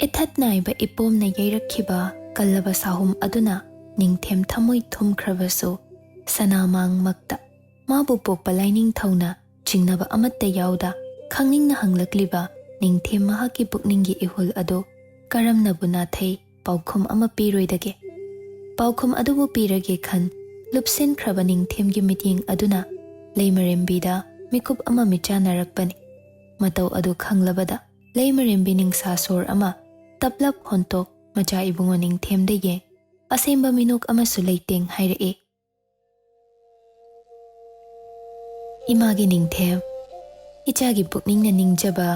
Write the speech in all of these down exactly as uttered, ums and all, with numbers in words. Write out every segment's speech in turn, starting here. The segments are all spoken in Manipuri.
ꯏꯊꯠ ꯅꯥꯏꯕ ꯏꯄꯣꯝꯅ ꯌꯩꯔꯛꯈꯤꯕ ꯀꯜꯂꯕ ꯁꯥꯍꯨꯝ ꯑꯗꯨꯅ ꯅꯤꯡꯊꯦꯝ ꯊꯃꯣꯏ ꯊꯨꯝꯈ꯭ꯔꯕꯁꯨ, ꯁꯅꯥꯃꯥꯡꯃꯛꯇ ꯃꯥꯕꯨ ꯄꯣꯛꯄ ꯂꯥꯏꯅꯤꯡꯊꯧꯅ ꯆꯤꯡꯅꯕ ꯑꯃꯠꯇ ꯌꯥꯎꯗ ꯈꯪꯅꯤꯡꯅ ꯍꯪꯂꯛꯂꯤꯕ ꯅꯤꯡꯊꯦꯝ ꯃꯍꯥꯛꯀꯤ ꯄꯨꯛꯅꯤꯡꯒꯤ ꯏꯍꯨꯜ ꯑꯗꯨ ꯀꯔꯝꯅꯕꯨ ꯅꯥꯊꯩ ꯄꯥꯎꯈꯨꯝ ꯑꯃ ꯄꯤꯔꯣꯏꯗꯒꯦ? ꯄꯥꯎꯈꯨꯝ ꯑꯗꯨꯕꯨ ꯄꯤꯔꯒꯦ ꯈꯟ ꯂꯨꯞꯁꯤꯟꯈ꯭ꯔꯕ ꯅꯤꯡꯊꯦꯝꯒꯤ ꯃꯤꯠꯌꯦꯡ ꯑꯗꯨꯅ ꯂꯩꯃꯔꯦꯝꯕꯤꯗ ꯃꯤꯀꯨꯞ ꯑꯃ ꯃꯤꯠꯆꯥꯅꯔꯛꯄꯅꯤ꯫ ꯃꯇꯧ ꯑꯗꯨ ꯈꯪꯂꯕꯗ ꯂꯩꯃꯔꯦꯝꯕꯤ ꯅꯤꯡꯁꯥ ꯁꯣꯔ ꯑꯃ ꯇꯞꯂꯞ ꯍꯣꯟꯇꯣꯛ ꯃꯆꯥ ꯏꯕꯨꯡꯉꯣ ꯅꯤꯡꯊꯦꯝꯗ ꯌꯦꯡ ꯑꯁꯦꯡꯕ ꯃꯤꯅꯣꯛ ꯑꯃꯁꯨ ꯂꯩꯇꯦꯡ ꯍꯥꯏꯔꯛꯏ꯫ ꯏꯃꯥꯒꯤ ꯅꯤꯡꯊꯦꯝ, ꯏꯆꯥꯒꯤ ꯄꯨꯛꯅꯤꯡꯅ ꯅꯤꯡꯖꯕ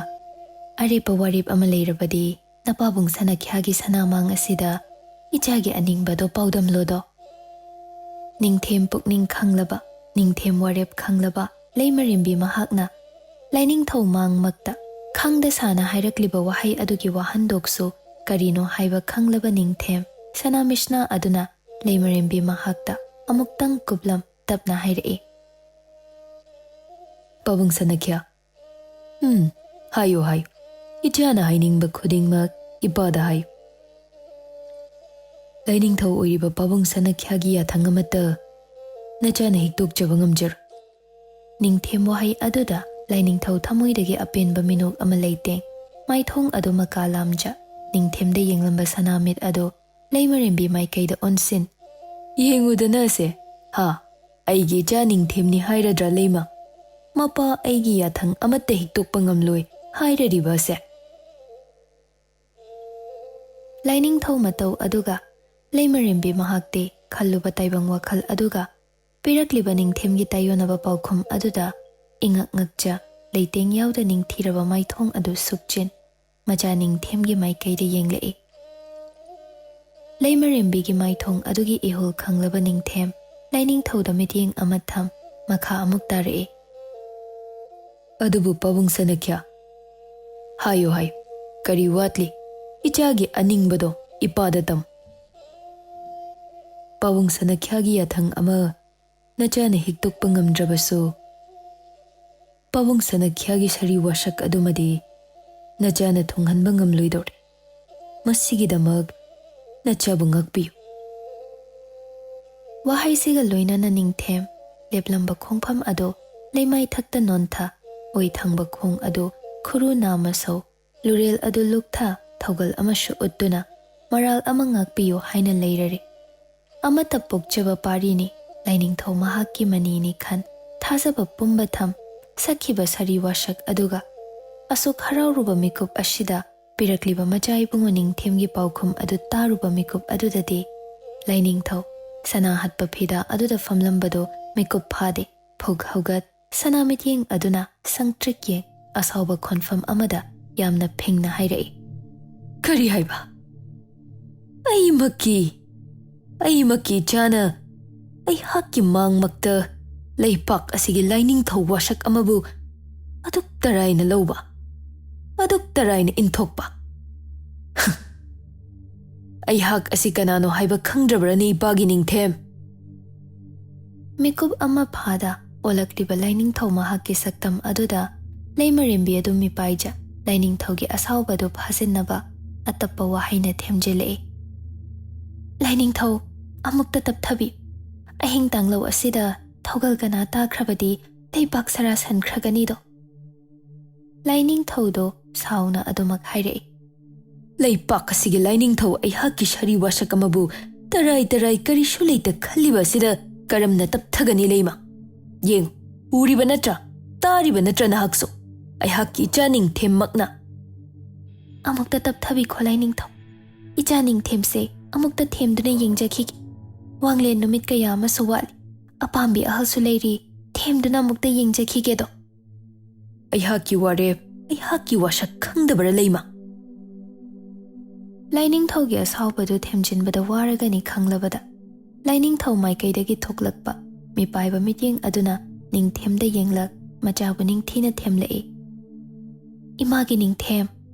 ꯑꯔꯦꯞꯄ ꯋꯥꯔꯦꯞ ꯑꯃ ꯂꯩꯔꯕꯗꯤ ꯅꯄꯥꯕꯨꯡ ꯁꯅꯥꯈ꯭ꯌꯥꯒꯤ ꯁꯅꯥꯃꯥꯡ ꯑꯁꯤꯗ ꯏꯆꯥꯒꯤ ꯑꯅꯤꯡꯕꯗꯣ ꯄꯥꯎꯗꯝꯂꯣꯗꯣ꯫ ꯅꯤꯡꯊꯦꯝ ꯄꯨꯛꯅꯤꯡ ꯈꯪꯂꯕ, ꯅꯤꯡꯊꯦꯝ ꯋꯥꯔꯦꯞ ꯈꯪꯂꯕ ꯂꯩꯃꯔꯦꯝꯕꯤ ꯃꯍꯥꯛꯅ ꯂꯥꯏꯅꯤꯡꯊꯧ ꯃꯥꯡꯃꯛꯇ ꯈꯪꯗ ꯁꯥꯅ ꯍꯥꯏꯔꯛꯂꯤꯕ ꯋꯥꯍꯩ ꯑꯗꯨꯒꯤ ꯋꯥꯍꯟꯗꯣꯛꯁꯨ ꯀꯔꯤꯅꯣ ꯍꯥꯏꯕ ꯈꯪꯂꯕ ꯅꯤꯡꯊꯦꯝ ꯁꯅꯥ ꯃꯤꯁꯅꯥ ꯑꯗꯨꯅ ꯂꯩꯃꯔꯦꯝꯕꯤ ꯃꯍꯥꯛꯇ ꯑꯃꯨꯛꯇꯪ ꯀꯨꯞꯂꯝ ꯇꯞꯅ ꯍꯥꯏꯔꯛꯏ꯫ "ꯄꯥꯕꯨꯡ ꯁꯅꯥꯈ꯭ꯌꯥ, ꯎꯝ, ꯍꯥꯏꯌꯨ, ꯍꯥꯏꯌꯨ꯫ ꯏꯆꯥꯅ ꯍꯥꯏꯅꯤꯡꯕ ꯈꯨꯗꯤꯡꯃꯛ ꯏꯄꯥꯗ ꯍꯥꯏꯌꯨ꯫ ꯂꯥꯏꯅꯤꯡꯊꯧ ꯑꯣꯏꯔꯤꯕ ꯄꯥꯕꯨꯡ ꯁꯅꯥꯈ꯭ꯌꯥꯒꯤ ꯌꯥꯊꯪ ꯑꯃꯠꯇ ꯅꯆꯥꯅ ꯍꯤꯛꯇꯣꯛꯆꯕ ꯉꯝꯖꯔꯣꯏ꯫" ꯅꯤꯡꯊꯦꯝ ꯋꯥꯍꯩ ꯑꯗꯨꯗ ꯂꯥꯏꯅꯤꯡꯊꯧ ꯊꯃꯣꯏꯗꯒꯤ ꯑꯄꯦꯟꯕ ꯃꯤꯅꯣꯛ ꯑꯃ ꯂꯩꯇꯦꯡ ꯃꯥꯏꯊꯣꯡ ꯑꯗꯨ ꯃꯀꯥ ꯂꯥꯝꯖ ꯅꯤꯡꯊꯦꯝꯗ ꯌꯦꯡꯂꯝꯕ ꯁꯅꯥꯃꯤꯠ ꯑꯗꯨ ꯂꯩꯃꯔꯦꯝꯕꯤ ꯃꯥꯏꯀꯩꯗ ꯑꯣꯟꯁꯤꯟ, "ꯌꯦꯡꯉꯨꯗꯅ ꯑꯁꯦ, ꯍꯥ, ꯑꯩꯒꯤ ꯏꯆꯥ ꯅꯤꯡꯊꯦꯝꯅꯤ ꯍꯥꯏꯔꯗ꯭ꯔꯥ ꯂꯩꯃ? ꯃꯄꯥ ꯑꯩꯒꯤ ꯌꯥꯊꯪ ꯑꯃꯠꯇ ꯍꯤꯛꯇꯣꯛꯄ ꯉꯝꯂꯣꯏ ꯍꯥꯏꯔꯔꯤꯕ ꯑꯁꯦ?" ꯂꯥꯏꯅꯤꯡꯊꯧ ꯃꯇꯧ ꯑꯗꯨꯒ ꯂꯩꯃꯔꯦꯝꯕꯤ ꯃꯍꯥꯛꯇꯤ ꯈꯜꯂꯨꯕ ꯇꯥꯏꯕꯪ ꯋꯥꯈꯜ ꯑꯗꯨꯒ ꯄꯤꯔꯛꯂꯤꯕ ꯅꯤꯡꯊꯦꯝꯒꯤ ꯇꯥꯏꯌꯣꯟꯅꯕ ꯄꯥꯎꯈꯨꯝ ꯑꯗꯨꯗ ꯏꯉꯛ ꯉꯛꯆ ꯂꯩꯇꯦꯡ ꯌꯥꯎꯗ ꯅꯤꯡꯊꯤꯔꯕ ꯃꯥꯏꯊꯣꯡ ꯑꯗꯨ ꯁꯨꯞꯆꯤꯟ ꯃꯆꯥ ꯅꯤꯡꯊꯦꯝꯒꯤ ꯃꯥꯏꯀꯩꯗ ꯌꯦꯡꯂꯛꯏ꯫ ꯂꯩꯃꯔꯦꯝꯕꯤꯒꯤ ꯃꯥꯏꯊꯣꯡ ꯑꯗꯨꯒꯤ ꯏꯍꯨꯜ ꯈꯪꯂꯕ ꯅꯤꯡꯊꯦꯝ ꯂꯥꯏꯅꯤꯡꯊꯧꯗ ꯃꯤꯠꯌꯦꯡ ꯑꯃ ꯊꯝ ꯃꯈꯥ ꯑꯃꯨꯛ ꯇꯥꯔꯛꯏ꯫ "ꯑꯗꯨꯕꯨ ꯄꯥꯕꯨꯡ ꯁꯅꯥꯈ꯭ꯌꯥ, ꯍꯥꯏꯌꯨ, ꯍꯥꯏꯌꯨ, ꯀꯔꯤ ꯋꯥꯠꯂꯤ? ꯏꯆꯥꯒꯤ ꯑꯅꯤꯡꯕꯗꯣ ꯏꯄꯥꯗ ꯇꯝ꯫ ꯄꯥꯕꯨꯡ ꯁꯅꯥꯈ꯭ꯌꯥꯒꯤ ꯌꯥꯊꯪ ꯑꯃ ꯅꯆꯥꯅ ꯍꯤꯛꯇꯣꯛꯄ ꯉꯝꯗ꯭ꯔꯕꯁꯨ, ꯄꯥꯕꯨꯡ ꯁꯅꯥꯈ꯭ꯌꯥꯒꯤ ꯁꯥꯔꯤ ꯋꯥꯁꯛ ꯑꯗꯨꯃꯗꯤ ꯅꯆꯥꯅ ꯊꯨꯡꯍꯟꯕ ꯉꯝꯂꯣꯏꯗꯧꯔꯦ꯫ ꯃꯁꯤꯒꯤꯗꯃꯛ ꯅꯆꯥꯕꯨ ꯉꯥꯛꯄꯤꯌꯨ꯫ ꯋꯥꯍꯩꯁꯤꯒ ꯂꯣꯏꯅꯅ ꯅꯤꯡꯊꯦꯝ ꯂꯦꯞꯂꯝꯕ ꯈꯣꯡꯐꯝ ꯑꯗꯨ ꯂꯩꯃꯥꯏ ꯊꯛꯇ ꯅꯣꯟꯊ, ꯑꯣꯏ ꯊꯪꯕ ꯈꯣꯡ ꯑꯗꯨ ꯈꯨꯔꯨ ꯅꯥꯃ ꯁꯧ, ꯂꯨꯔꯦꯜ ꯑꯗꯨ ꯂꯨꯛꯊ, ꯊꯧꯒꯜ ꯑꯃꯁꯨ ꯎꯠꯇꯨꯅ ꯃꯔꯥꯜ ꯑꯃ ꯉꯥꯛꯄꯤꯌꯨ ꯍꯥꯏꯅ ꯂꯩꯔꯔꯦ꯫ ꯑꯃꯠꯇ ꯄꯣꯛꯆꯕ ꯄꯥꯔꯤꯅꯤ, ꯂꯥꯏꯅꯤꯡꯊꯧ ꯃꯍꯥꯛꯀꯤ ꯃꯅꯤꯅꯤ ꯈꯟ ꯊꯥꯖꯕ ꯄꯨꯝꯕ ꯊꯝ ꯁꯛꯈꯤꯕ ꯁꯥꯔꯤ ꯋꯥꯁꯛ ꯑꯗꯨꯒ ꯑꯁꯨꯛ ꯍꯔꯥꯎꯔꯨꯕ ꯃꯤꯀꯨꯞ ꯑꯁꯤꯗ ꯄꯤꯔꯛꯂꯤꯕ ꯃꯆꯥ ꯏꯕꯨꯡꯉꯣ ꯅꯤꯡꯊꯦꯝꯒꯤ ꯄꯥꯎꯈꯨꯝ ꯑꯗꯨ ꯇꯥꯔꯨꯕ ꯃꯤꯀꯨꯞ ꯑꯗꯨꯗꯗꯤ ꯂꯥꯏꯅꯤꯡꯊꯧ ꯁꯅꯥ ꯍꯠꯄ ꯐꯤꯗꯥ ꯑꯗꯨꯗ ꯐꯝꯂꯝꯕꯗꯨ ꯃꯤꯀꯨꯞ ꯐꯥꯗꯦ꯫ ꯐꯨꯛ ꯍꯧꯒꯠ ꯁꯅꯥ ꯃꯤꯠꯌꯦꯡ ꯑꯗꯨꯅ ꯁꯪꯇ꯭ꯔꯤꯛ ꯌꯦꯡ ꯑꯁꯥꯎꯕ ꯈꯣꯟꯐꯝ ꯑꯃꯗ ꯌꯥꯝꯅ ꯐꯤꯡꯅ ꯍꯥꯏꯔꯛꯏ, "ꯀꯔꯤ ꯍꯥꯏꯕ? ꯑꯩꯃꯛꯀꯤ, ꯑꯩꯃꯛꯀꯤ ꯏꯆꯥꯅ ꯑꯩꯍꯥꯛꯀꯤ ꯃꯥꯡꯃꯛꯇ ꯂꯩꯄꯥꯛ ꯑꯁꯤꯒꯤ ꯂꯥꯏꯅꯤꯡꯊꯧ ꯋꯥꯁꯛ ꯑꯃꯕꯨ ꯑꯗꯨꯛ ꯇꯔꯥꯏꯅ ꯂꯧꯕ, ꯑꯗꯨꯛ ꯇꯔꯥꯏꯅ ꯏꯟꯊꯣꯛꯄ? ꯑꯩꯍꯥꯛ ꯑꯁꯤ ꯀꯅꯥꯅꯣ ꯍꯥꯏꯕ ꯈꯪꯗ꯭ꯔꯕ꯭ꯔꯅꯤ, ꯏꯄꯥꯒꯤ ꯅꯤꯡꯊꯦꯝ?" ꯃꯤꯀꯨꯞ ꯑꯃ ꯐꯥꯗ ꯑꯣꯜꯂꯛꯂꯤꯕ ꯂꯥꯏꯅꯤꯡꯊꯧ ꯃꯍꯥꯛꯀꯤ ꯁꯛꯇꯝ ꯑꯗꯨꯗ ꯂꯩꯃꯔꯦꯝꯕꯤ ꯑꯗꯨ ꯃꯤꯄꯥꯏꯖ ꯂꯥꯏꯅꯤꯡꯊꯧꯒꯤ ꯑꯁꯥꯎꯕꯗꯨ ꯐꯥꯖꯤꯟꯅꯕ ꯑꯇꯞꯄ ꯋꯥꯍꯩꯅ ꯊꯦꯝꯖꯤꯜꯂꯛꯏ, "ꯂꯥꯏꯅꯤꯡꯊꯧ, ꯑꯃꯨꯛꯇ ꯇꯞꯊꯕꯤ꯫ ꯑꯍꯤꯡ ꯇꯥꯡꯂꯧ ꯑꯁꯤꯗ ꯊꯧꯒꯜ ꯀꯅꯥ ꯇꯥꯈ꯭ꯔꯕꯗꯤ ꯂꯩꯕꯥꯛ ꯁꯔꯥ ꯁꯟꯈ꯭ꯔꯒꯅꯤꯗꯣ꯫" ꯂꯥꯏꯅꯤꯡꯊꯧꯗꯣ ꯁꯥꯎꯅ ꯑꯗꯨꯃꯛ ꯍꯥꯏꯔꯛꯏ, "ꯂꯩꯄꯥꯛ ꯑꯁꯤꯒꯤ ꯂꯥꯏꯅꯤꯡꯊꯧ ꯑꯩꯍꯥꯛꯀꯤ ꯁꯥꯔꯤ ꯋꯥꯁꯛ ꯑꯃꯕꯨ ꯇꯔꯥꯏ ꯇꯔꯥꯏ ꯀꯔꯤꯁꯨ ꯂꯩꯇ ꯈꯜꯂꯤꯕ ꯑꯁꯤꯗ ꯀꯔꯝꯅ ꯇꯞꯊꯒꯅꯤ ꯂꯩꯃ? ꯌꯦꯡ, ꯎꯔꯤꯕ ꯅꯠꯇ꯭ꯔꯥ? ꯇꯥꯔꯤꯕ ꯅꯠꯇ꯭ꯔꯥ ꯅꯍꯥꯛꯁꯨ? ꯑꯩꯍꯥꯛꯀꯤ ꯏꯆꯥ ꯅꯤꯡꯊꯦꯝꯃꯛꯅ꯫" "ꯑꯃꯨꯛꯇ ꯇꯞꯊꯕꯤꯈꯣ ꯂꯥꯏꯅꯤꯡꯊꯧ꯫ ꯏꯆꯥ ꯅꯤꯡꯊꯦꯝꯁꯦ ꯑꯃꯨꯛꯇ ꯊꯦꯝꯗꯨꯅ ꯌꯦꯡꯖꯈꯤꯒꯦ꯫ ꯋꯥꯡꯂꯦꯟ ꯅꯨꯃꯤꯠ ꯀꯌꯥ ꯑꯃꯁꯨ ꯋꯥꯠꯂꯤ꯫ ꯑꯄꯥꯝꯕꯤ ꯑꯍꯜꯁꯨ ꯂꯩꯔꯤ꯫ ꯊꯦꯝꯗꯨꯅ ꯑꯃꯨꯛꯇ ꯌꯦꯡꯖꯈꯤꯒꯦꯗꯣ꯫" "ꯑꯩꯍꯥꯛꯀꯤ ꯋꯥꯔꯦꯞ, ꯑꯩꯍꯥꯛꯀꯤ ꯋꯥꯁꯛ ꯈꯪꯗꯕꯔ ꯂꯩꯃ?" ꯂꯥꯏꯅꯤꯡꯊꯧꯒꯤ ꯑꯁꯥꯎꯕꯗꯨ ꯊꯦꯝꯖꯤꯟꯕꯗ ꯋꯥꯔꯒꯅꯤ ꯈꯪꯂꯕꯗ, ꯂꯥꯏꯅꯤꯡꯊꯧ ꯃꯥꯏꯀꯩꯗꯒꯤ ꯊꯣꯛꯂꯛꯄ ꯃꯤꯄꯥꯏꯕ ꯃꯤꯠꯌꯦꯡ ꯑꯗꯨꯅ ꯅꯤꯡꯊꯦꯝꯗ ꯌꯦꯡꯂꯛ ꯃꯆꯥꯕꯨ ꯅꯤꯡꯊꯤꯅ ꯊꯦꯝꯂꯛꯏ, "ꯏꯃꯥꯒꯤ ꯅꯤꯡꯊꯦꯝ,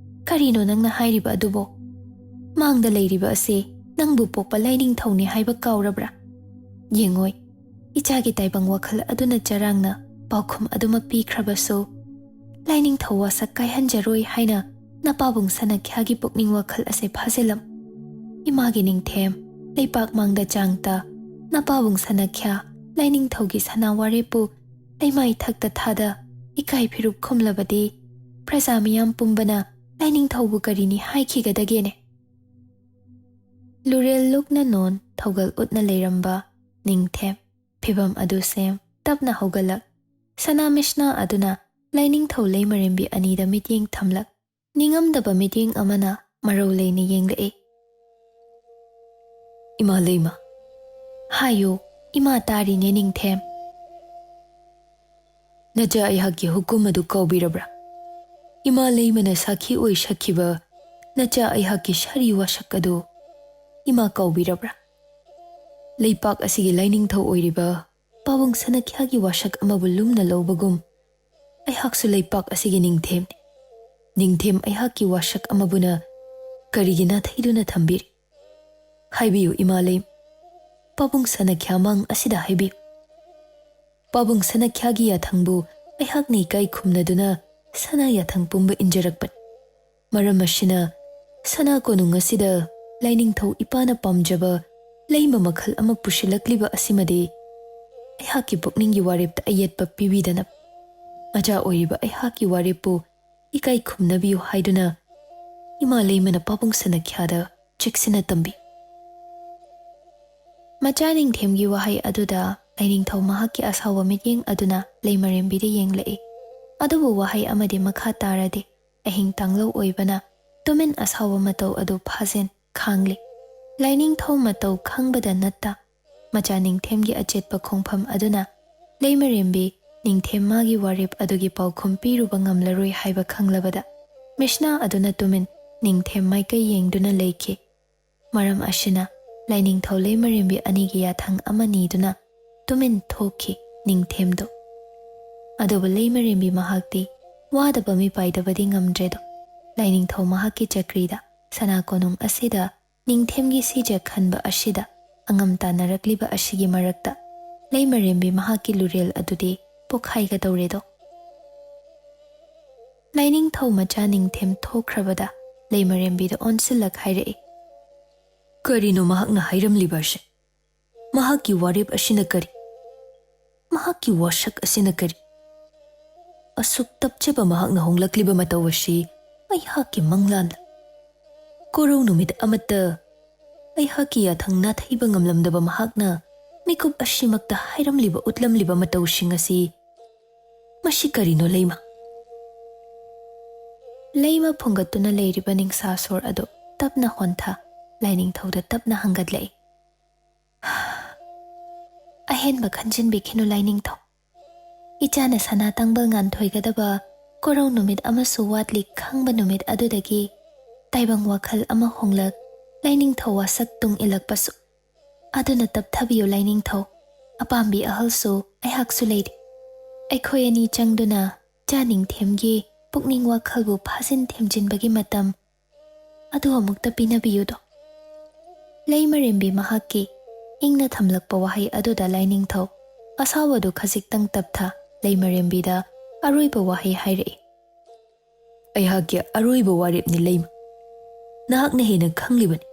ꯀꯔꯤꯅꯣ ꯅꯪꯅ ꯍꯥꯏꯔꯤꯕ ꯑꯗꯨꯕꯣ? ꯃꯥꯡꯗ ꯂꯩꯔꯤꯕ ꯑꯁꯤ ꯅꯪꯕꯨ ꯄꯣꯛꯄ ꯂꯥꯏꯅꯤꯡꯊꯧꯅꯤ ꯍꯥꯏꯕ ꯀꯥꯎꯔꯕ꯭ꯔꯥ? ꯌꯦꯡꯉꯣꯏ, ꯏꯆꯥꯒꯤ ꯇꯥꯏꯕꯪ ꯋꯥꯈꯜ ꯑꯗꯨꯅ ꯆꯔꯥꯡꯅ ꯄꯥꯎꯈꯨꯝ ꯑꯗꯨꯃꯛ ꯄꯤꯈ꯭ꯔꯕꯁꯨ, ꯂꯥꯏꯅꯤꯡꯊꯧ ꯋꯥꯁꯛ ꯀꯥꯏꯍꯟꯖꯔꯣꯏ ꯍꯥꯏꯅ ꯅꯄꯥꯕꯨꯡ ꯁꯅꯈ꯭ꯌꯥꯒꯤ ꯄꯨꯛꯅꯤꯡ ꯋꯥꯈꯜ ꯑꯁꯦ ꯐꯥꯖꯤꯜꯂꯝ꯫ ꯏꯃꯥꯒꯤ ꯅꯤꯡꯊꯦꯝ, ꯂꯩꯄꯥꯛ ꯃꯥꯡꯗ ꯆꯥꯡꯇ, ꯅꯄꯥꯕꯨꯡ ꯁꯅꯈ꯭ꯌꯥ, ꯂꯥꯏꯅꯤꯡꯊꯧꯒꯤ ꯁꯅꯥ ꯋꯥꯔꯦꯞꯄꯨ ꯂꯩꯃꯥꯏ ꯊꯛꯇ ꯊꯥꯗ ꯏꯀꯥꯏ ꯐꯤꯔꯨꯞ ꯈꯨꯝꯂꯕꯗꯤ ꯄ꯭ꯔꯖꯥ ꯃꯤꯌꯥꯝ ꯄꯨꯝꯕꯅ ꯂꯥꯏꯅꯤꯡꯊꯧꯕꯨ ꯀꯔꯤꯅꯤ ꯍꯥꯏꯈꯤꯒꯗꯒꯦꯅꯦ? ꯂꯨꯔꯦꯜ ꯂꯨꯛꯅ ꯅꯣꯟ ꯊꯧꯒꯜ ꯎꯠꯅ ꯂꯩꯔꯝꯕ ꯅꯤꯡꯊꯦꯝ, ꯐꯤꯚꯝ ꯑꯗꯨ ꯁꯦꯝ, ꯇꯞꯅ ꯍꯧꯒꯠꯂꯛ꯫ ꯁꯅꯥ ꯃꯤꯁꯅꯥ ꯑꯗꯨꯅ ꯂꯥꯏꯅꯤꯡꯊꯧ ꯂꯩꯃꯔꯦꯝꯕꯤ ꯑꯅꯤꯗ ꯃꯤꯠꯌꯦꯡ ꯊꯝꯂꯛ꯫ ꯅꯤꯡꯉꯝꯗꯕ ꯃꯤꯠꯌꯦꯡ ꯑꯃꯅ ꯃꯔꯧ ꯂꯩꯅ ꯌꯦꯡꯂꯛꯏ꯫ "ꯏꯃꯥ ꯂꯩꯃ꯫" "ꯍꯥꯏꯌꯨ, ꯏꯃꯥ ꯇꯥꯔꯤꯅꯦ ꯅꯤꯡꯊꯦꯝ꯫" "ꯅꯆꯥ ꯑꯩꯍꯥꯛꯀꯤ ꯍꯨꯀꯨꯝ ꯑꯗꯨ ꯀꯥꯎꯕꯤꯔꯕ꯭ꯔꯥ? ꯏꯃꯥ ꯂꯩꯃꯅ ꯁꯥꯈꯤ ꯑꯣꯏ ꯁꯛꯈꯤꯕ ꯅꯆꯥ ꯑꯩꯍꯥꯛꯀꯤ ꯁꯥꯔꯤ ꯋꯥꯁꯛ ꯑꯗꯨ ꯏꯃꯥ ꯀꯥꯎꯕꯤꯔꯕ꯭ꯔꯥ? ꯂꯩꯄꯥꯛ ꯑꯁꯤꯒꯤ ꯂꯥꯏꯅꯤꯡꯊꯧ ꯑꯣꯏꯔꯤꯕ ꯄꯥꯕꯨꯡ ꯁꯅꯈ꯭ꯌꯥꯒꯤ ꯋꯥꯁꯛ ꯑꯃꯕꯨ ꯂꯨꯝꯅ ꯂꯧꯕꯒꯨꯝ ꯑꯩꯍꯥꯛꯁꯨ ꯂꯩꯄꯥꯛ ꯑꯁꯤꯒꯤ ꯅꯤꯡꯊꯦꯝꯅꯤ꯫ ꯅꯤꯡꯊꯦꯝ ꯑꯩꯍꯥꯛꯀꯤ ꯋꯥꯁꯛ ꯑꯃꯕꯨꯅ ꯀꯔꯤꯒꯤ ꯅꯥꯊꯩꯗꯨꯅ ꯊꯝꯕꯤꯔꯤ? ꯍꯥꯏꯕꯤꯌꯨ ꯏꯃꯥ ꯂꯩꯃ, ꯄꯥꯕꯨꯡ ꯁꯅꯈ꯭ꯌꯥ ꯃꯪ ꯑꯁꯤꯗ ꯍꯥꯏꯕꯤꯌꯨ꯫ ꯄꯥꯕꯨꯡ ꯁꯅꯈ꯭ꯌꯥꯒꯤ ꯌꯥꯊꯪꯕꯨ ꯑꯩꯍꯥꯛꯅ ꯏꯀꯥꯏ ꯈꯨꯝꯅꯗꯨꯅ ꯁꯅꯥ ꯌꯥꯊꯪ ꯄꯨꯝꯕ ꯏꯟꯖꯔꯛꯄꯅꯤ꯫ ꯃꯔꯝ ꯑꯁꯤꯅ ꯁꯅꯥ ꯀꯣꯅꯨꯡ ꯑꯁꯤꯗ ꯂꯥꯏꯅꯤꯡꯊꯧ ꯏꯄꯥꯅ ꯄꯥꯝꯖꯕ ꯂꯩꯃ ꯃꯈꯜ ꯑꯃ ꯄꯨꯁꯤꯜꯂꯛꯂꯤꯕ ꯑꯁꯤꯃꯗꯤ ꯑꯩꯍꯥꯛꯀꯤ ꯄꯨꯛꯅꯤꯡꯒꯤ ꯋꯥꯔꯦꯞꯇ ꯑꯌꯦꯠꯄ ꯄꯤꯕꯤꯗꯅꯕ, ꯃꯆꯥ ꯑꯣꯏꯔꯤꯕ ꯑꯩꯍꯥꯛꯀꯤ ꯋꯥꯔꯦꯞꯄꯨ ꯏꯀꯥꯏ ꯈꯨꯝꯅꯕꯤꯌꯨ ꯍꯥꯏꯗꯨꯅ ꯏꯃꯥ ꯂꯩꯃꯅ ꯄꯥꯕꯨꯡ ꯁꯅꯈ꯭ꯌꯥꯗ ꯆꯦꯛꯁꯤꯟꯅ ꯇꯝꯕꯤ꯫" ꯃꯆꯥ ꯅꯤꯡꯊꯦꯝꯒꯤ ꯋꯥꯍꯩ ꯑꯗꯨꯗ ꯂꯥꯏꯅꯤꯡꯊꯧ ꯃꯍꯥꯛꯀꯤ ꯑꯁꯥꯎꯕ ꯃꯤꯠꯌꯦꯡ ꯑꯗꯨꯅ ꯂꯩꯃꯔꯦꯝꯕꯤꯗ ꯌꯦꯡꯂꯛꯏ꯫ ꯑꯗꯨꯕꯨ ꯋꯥꯍꯩ ꯑꯃꯗꯤ ꯃꯈꯥ ꯇꯥꯔꯗꯦ꯫ ꯑꯍꯤꯡ ꯇꯥꯡꯂꯧ ꯑꯣꯏꯕꯅ ꯇꯨꯃꯤꯟ ꯑꯁꯥꯎꯕ ꯃꯇꯧ ꯑꯗꯨ ꯐꯥꯖꯤꯟ ꯈꯥꯡꯂꯤ꯫ ꯂꯥꯏꯅꯤꯡꯊꯧ ꯃꯇꯧ ꯈꯪꯕꯗ ꯅꯠꯇ, ꯃꯆꯥ ꯅꯤꯡꯊꯦꯝꯒꯤ ꯑꯆꯦꯠꯄ ꯈꯣꯡꯐꯝ ꯑꯗꯨꯅ ꯂꯩꯃꯔꯦꯝꯕꯤ ꯅꯤꯡꯊꯦꯝ ꯃꯥꯒꯤ ꯋꯥꯔꯦꯞ ꯑꯗꯨꯒꯤ ꯄꯥꯎꯈꯨꯝ ꯄꯤꯔꯨꯕ ꯉꯝꯂꯔꯣꯏ ꯍꯥꯏꯕ ꯈꯪꯂꯕꯗ, ꯃꯤꯁꯅꯥ ꯑꯗꯨꯅ ꯇꯨꯃꯤꯟ ꯅꯤꯡꯊꯦꯝ ꯃꯥꯏꯀꯩ ꯌꯦꯡꯗꯨꯅ ꯂꯩꯈꯤ꯫ ꯃꯔꯝ ꯑꯁꯤꯅ ꯂꯥꯏꯅꯤꯡꯊꯧ ꯂꯩꯃꯔꯦꯝꯕꯤ ꯑꯅꯤꯒꯤ ꯌꯥꯊꯪ ꯑꯃ ꯅꯤꯗꯨꯅ ꯇꯨꯃꯤꯟ ꯊꯣꯛꯈꯤ ꯅꯤꯡꯊꯦꯝꯗꯨ꯫ ꯑꯗꯨꯕꯨ ꯂꯩꯃꯔꯦꯝꯕꯤ ꯃꯍꯥꯛꯇꯤ ꯋꯥꯗꯕ ꯃꯤꯄꯥꯏꯗꯕꯗꯤ ꯉꯝꯗ꯭ꯔꯦꯗꯣ꯫ ꯂꯥꯏꯅꯤꯡꯊꯧ ꯃꯍꯥꯛꯀꯤ ꯆꯀ꯭ꯔꯤꯗ, ꯁꯅꯥ ꯀꯣꯅꯨꯡ ꯑꯁꯤꯗ ꯅꯤꯡꯊꯦꯝꯒꯤ ꯁꯤꯖ ꯈꯟꯕ ꯑꯁꯤꯗ ꯑꯉꯝ ꯇꯥꯟꯅꯔꯛꯂꯤꯕ ꯑꯁꯤꯒꯤ ꯃꯔꯛꯇ ꯂꯩꯃꯔꯦꯝꯕꯤ ꯃꯍꯥꯛꯀꯤ ꯂꯨꯔꯦꯜ ꯑꯗꯨꯗꯤ ꯄꯣꯛꯈꯥꯏꯒꯗꯧꯔꯦꯗꯣ꯫ ꯂꯥꯏꯅꯤꯡꯊꯧ ꯃꯆꯥ ꯅꯤꯡꯊꯦꯝ ꯊꯣꯛꯈ꯭ꯔꯕꯗ ꯂꯩꯃꯔꯦꯝꯕꯤꯗ ꯑꯣꯟꯁꯤꯜꯂꯛ ꯍꯥꯏꯔꯛꯏ꯫ "ꯀꯔꯤꯅꯣ ꯃꯍꯥꯛꯅ ꯍꯥꯏꯔꯝꯂꯤꯕ ꯑꯁꯤ? ꯃꯍꯥꯛꯀꯤ ꯋꯥꯔꯦꯞ ꯑꯁꯤꯅ ꯀꯔꯤ? ꯃꯍꯥꯛꯀꯤ ꯋꯥꯁꯛ ꯑꯁꯤꯅ ꯀꯔꯤ? ꯑꯁꯨꯛ ꯇꯞꯆꯕ ꯃꯍꯥꯛꯅ ꯍꯣꯡꯂꯛꯂꯤꯕ ꯃꯇꯧ ꯑꯁꯤ ꯑꯩꯍꯥꯛꯀꯤ ꯃꯪꯂꯥꯟꯂ? ꯀꯣꯔꯧ ꯅꯨꯃꯤꯠ ꯑꯃꯠꯇ ꯑꯩꯍꯥꯛꯀꯤ ꯌꯥꯊꯪ ꯅꯥꯊꯩꯕ ꯉꯝꯂꯝꯗꯕ ꯃꯍꯥꯛꯅ ꯃꯤꯀꯨꯞ ꯑꯁꯤꯃꯛꯇ ꯍꯥꯏꯔꯝꯂꯤꯕ, ꯎꯠꯂꯝꯂꯤꯕ ꯃꯇꯧꯁꯤꯡ ꯑꯁꯤ, ꯃꯁꯤ ꯀꯔꯤꯅꯣ ꯂꯩꯃ?" ꯂꯩꯃ ꯐꯨꯡꯒꯠꯇꯨꯅ ꯂꯩꯔꯤꯕ ꯅꯤꯡꯁꯥ ꯁꯣꯔ ꯑꯗꯨ ꯇꯞꯅ ꯍꯣꯟꯊ, ꯂꯥꯏꯅꯤꯡꯊꯧꯗ ꯇꯞꯅ ꯍꯪꯒꯠꯂꯛꯏ꯫ "ꯑꯍꯦꯟꯕ ꯈꯟꯖꯤꯟꯕꯤꯈꯤꯅꯨ ꯂꯥꯏꯅꯤꯡꯊꯧ꯫ ꯏꯆꯥꯅ ꯁꯅꯥ ꯇꯥꯡꯕ ꯉꯥꯟꯊꯣꯏꯒꯗꯕ ꯀꯣꯔꯧ ꯅꯨꯃꯤꯠ ꯑꯃꯁꯨ ꯋꯥꯠꯂꯤ ꯈꯪꯕ ꯅꯨꯃꯤꯠ ꯑꯗꯨꯗꯒꯤ ꯇꯥꯏꯕꯪ ꯋꯥꯈꯜ ꯑꯃ ꯍꯣꯡꯂꯛ, ꯂꯥꯏꯅꯤꯡꯊꯧ ꯋꯥꯁꯛ ꯇꯨꯡ ꯏꯜꯂꯛꯄꯁꯨ꯫ ꯑꯗꯨꯅ ꯇꯞꯊꯕꯤꯌꯨ ꯂꯥꯏꯅꯤꯡꯊꯧ꯫ ꯑꯄꯥꯝꯕꯤ ꯑꯍꯜꯁꯨ ꯑꯩꯍꯥꯛꯁꯨ ꯂꯩꯔꯤ꯫ ꯑꯩꯈꯣꯏ ꯑꯅꯤ ꯆꯪꯗꯨꯅ ꯆꯥ ꯅꯤꯡꯊꯦꯝꯒꯤ ꯄꯨꯛꯅꯤꯡ ꯋꯥꯈꯜꯕꯨ ꯐꯥꯖꯤꯟ ꯊꯦꯝꯖꯤꯟꯕꯒꯤ ꯃꯇꯝ ꯑꯗꯨ ꯑꯃꯨꯛꯇ ꯄꯤꯅꯕꯤꯌꯨꯗꯣ꯫" ꯂꯩꯃꯔꯦꯝꯕꯤ ꯃꯍꯥꯛꯀꯤ ꯏꯪꯅ ꯊꯝꯂꯛꯄ ꯋꯥꯍꯩ ꯑꯗꯨꯗ ꯂꯥꯏꯅꯤꯡꯊꯧ ꯑꯁꯥꯎꯕꯗꯨ ꯈꯖꯤꯛꯇꯪ ꯇꯞꯊ, ꯂꯩꯃꯔꯦꯝꯕꯤꯗ ꯑꯔꯣꯏꯕ ꯋꯥꯍꯩ ꯍꯥꯏꯔꯛꯏ꯫ "ꯑꯩꯍꯥꯛꯀꯤ ꯑꯔꯣꯏꯕ ꯋꯥꯔꯦꯞꯅꯤ ꯂꯩꯃ꯫ ꯅꯍꯥꯛꯅ ꯍꯦꯟꯅ ꯈꯪꯂꯤꯕꯅꯤ꯫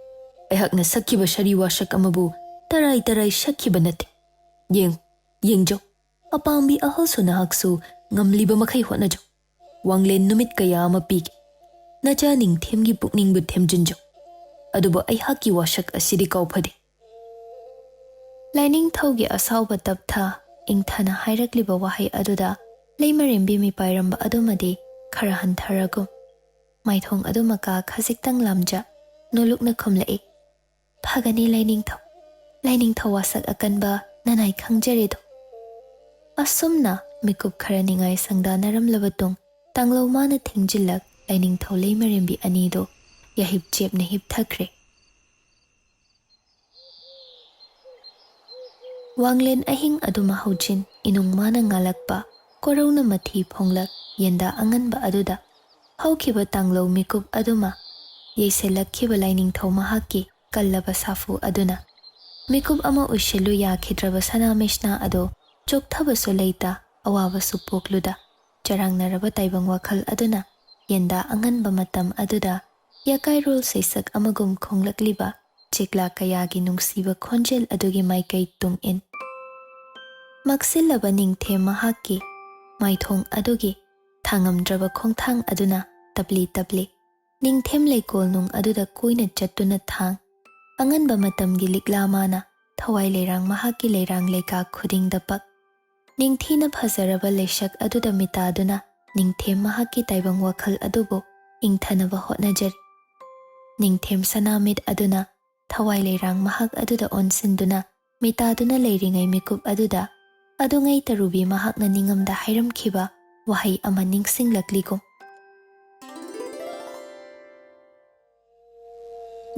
ꯑꯩꯍꯥꯛꯅ ꯁꯛꯈꯤꯕ ꯁꯥꯔꯤ ꯋꯥꯁꯛ ꯑꯃꯕꯨ ꯇꯔꯥꯏ ꯇꯔꯥꯏ ꯁꯛꯈꯤꯕ ꯅꯠꯇꯦ꯫ ꯌꯦꯡ, ꯌꯦꯡꯖꯧ, ꯑꯄꯥꯝꯕꯤ ꯑꯍꯜꯁꯨ ꯅꯍꯥꯛꯁꯨ ꯉꯝꯂꯤꯕ ꯃꯈꯩ ꯍꯣꯠꯅꯖꯧ꯫ ꯋꯥꯡꯂꯦꯟ ꯅꯨꯃꯤꯠ ꯀꯌꯥ ꯑꯃ ꯄꯤꯒꯦ꯫ ꯅꯆꯥ ꯅꯤꯡꯊꯦꯝꯒꯤ ꯄꯨꯛꯅꯤꯡꯕꯨ ꯊꯦꯝꯖꯤꯟꯖꯧ꯫ ꯑꯗꯨꯕꯨ ꯑꯩꯍꯥꯛꯀꯤ ꯋꯥꯁꯛ ꯑꯁꯤꯗꯤ ꯀꯥꯎꯐꯗꯦ꯫" ꯂꯥꯏꯅꯤꯡꯊꯧꯒꯤ ꯑꯁꯥꯎꯕ ꯇꯞꯊ, ꯏꯪꯊꯅ ꯍꯥꯏꯔꯛꯂꯤꯕ ꯋꯥꯍꯩ ꯑꯗꯨꯗ ꯂꯩꯃꯔꯦꯝꯕꯤ ꯃꯤꯄꯥꯏꯔꯝꯕ ꯑꯗꯨꯃꯗꯤ ꯈꯔ ꯍꯟꯊꯔꯒꯨꯝ, ꯃꯥꯏꯊꯣꯡ ꯑꯗꯨꯃꯀ ꯈꯖꯤꯛꯇꯪ ꯂꯥꯝꯖ, ꯅꯣꯂꯨꯛꯅ ꯈꯨꯝꯂꯛꯏ, "ꯐꯒꯅꯤ ꯂꯥꯏꯅꯤꯡꯊꯧ, ꯂꯥꯏꯅꯤꯡꯊꯧ ꯋꯥꯁꯛ ꯑꯀꯟꯕ ꯅꯅꯥꯏ ꯈꯪꯖꯔꯦꯗꯣ꯫" ꯑꯁꯨꯝꯅ ꯃꯤꯀꯨꯞ ꯈꯔ ꯅꯤꯡꯉꯥꯏ ꯁꯪꯗꯥꯅꯔꯝꯂꯕ ꯇꯨꯡ, ꯇꯥꯡꯂꯧ ꯃꯥꯅ ꯊꯦꯡꯖꯤꯜꯂꯛ, ꯂꯥꯏꯅꯤꯡꯊꯧ ꯂꯩꯃꯔꯦꯝꯕꯤ ꯑꯅꯤꯗꯨ ꯌꯥꯍꯤꯞ ꯆꯦꯞꯅ ꯍꯤꯞꯊꯈ꯭ꯔꯦ꯫ ꯋꯥꯡꯂꯦꯟ ꯑꯍꯤꯡ ꯑꯗꯨꯃ ꯍꯧꯖꯤꯟ, ꯏꯅꯨꯡ ꯃꯥꯅ ꯉꯥꯜꯂꯛꯄ ꯀꯣꯔꯧꯅ ꯃꯊꯤ ꯐꯣꯡꯂꯛ ꯌꯦꯟꯗꯥ ꯑꯉꯟꯕ ꯑꯗꯨꯗ ꯍꯧꯈꯤꯕ ꯇꯥꯡꯂꯧ ꯃꯤꯀꯨꯞ ꯑꯗꯨꯃ ꯌꯩꯁꯤꯜꯂꯛꯈꯤꯕ ꯂꯥꯏꯅꯤꯡꯊꯧ ꯃꯍꯥꯛꯀꯤ ꯀꯜꯂꯕ ꯁꯥꯐꯨ ꯑꯗꯨꯅ ꯃꯤꯀꯨꯞ ꯑꯃ ꯎꯏꯁꯤꯜꯂꯨ ꯌꯥꯈꯤꯗ꯭ꯔꯕ ꯁꯅꯥ ꯃꯩꯁꯅꯥ ꯑꯗꯨ ꯆꯣꯛꯊꯕꯁꯨ ꯂꯩꯇ, ꯑꯋꯥꯕꯁꯨ ꯄꯣꯛꯂꯨꯗ, ꯆꯔꯥꯡꯅꯔꯕ ꯇꯥꯏꯕꯪ ꯋꯥꯈꯜ ꯑꯗꯨꯅ ꯌꯦꯟꯗꯥ ꯑꯉꯟꯕ ꯃꯇꯝ ꯑꯗꯨꯗ ꯌꯥꯀꯥꯏꯔꯣꯜ ꯁꯩꯁꯛ ꯑꯃꯒꯨꯝ ꯈꯣꯡꯂꯛꯂꯤꯕ ꯆꯦꯛꯂꯥ ꯀꯌꯥꯒꯤ ꯅꯨꯡꯁꯤꯕ ꯈꯣꯟꯖꯦꯜ ꯑꯗꯨꯒꯤ ꯃꯥꯏꯀꯩ ꯇꯨꯡ ꯏꯟ꯫ ꯃꯛꯁꯤꯜꯂꯕ ꯅꯤꯡꯊꯦꯝ ꯃꯍꯥꯛꯀꯤ ꯃꯥꯏꯊꯣꯡ ꯑꯗꯨꯒꯤ ꯊꯥꯉꯝꯗ꯭ꯔꯕ ꯈꯣꯡꯊꯥꯡ ꯑꯗꯨꯅ ꯇꯞꯂꯤ ꯇꯞꯂꯤ ꯅꯤꯡꯊꯦꯝ ꯂꯩꯀꯣꯜ ꯅꯨꯡ ꯑꯗꯨꯗ ꯀꯣꯏꯅ ꯆꯠꯇꯨꯅ ꯊꯥꯡ ꯑꯉꯟꯕ ꯃꯇꯝꯒꯤ ꯂꯤꯛꯂꯥ ꯃꯥꯅ ꯊꯋꯥꯏ ꯂꯩꯔꯥꯡ ꯃꯍꯥꯛꯀꯤ ꯂꯩꯔꯥꯡ ꯂꯩꯀꯥ ꯈꯨꯗꯤꯡꯗ ꯄꯛ꯫ ꯅꯤꯡꯊꯤꯅ ꯐꯖꯔꯕ ꯂꯩꯁꯛ ꯑꯗꯨꯗ ꯃꯤꯇꯥꯗꯨꯅ ꯅꯤꯡꯊꯦꯝ ꯃꯍꯥꯛꯀꯤ ꯇꯥꯏꯕꯪ ꯋꯥꯈꯜ ꯑꯗꯨꯕꯨ ꯏꯪꯊꯅꯕ ꯍꯣꯠꯅꯖꯔꯤ꯫ ꯅꯤꯡꯊꯦꯝ ꯁꯅꯥꯃꯤꯠ ꯑꯗꯨꯅ ꯊꯋꯥꯏ ꯂꯩꯔꯥꯡ ꯃꯍꯥꯛ ꯑꯗꯨꯗ ꯑꯣꯟꯁꯤꯟꯗꯨꯅ ꯃꯤꯇꯥꯗꯨꯅ ꯂꯩꯔꯤꯉꯩ ꯃꯤꯀꯨꯞ ꯑꯗꯨꯗ ꯑꯗꯨꯉꯩ ꯇꯔꯨꯕꯤ ꯃꯍꯥꯛꯅ ꯅꯤꯡꯉꯝꯗ ꯍꯥꯏꯔꯝꯈꯤꯕ ꯋꯥꯍꯩ ꯑꯃ ꯅꯤꯡꯁꯤꯡꯂꯛꯂꯤꯒꯨꯝ꯫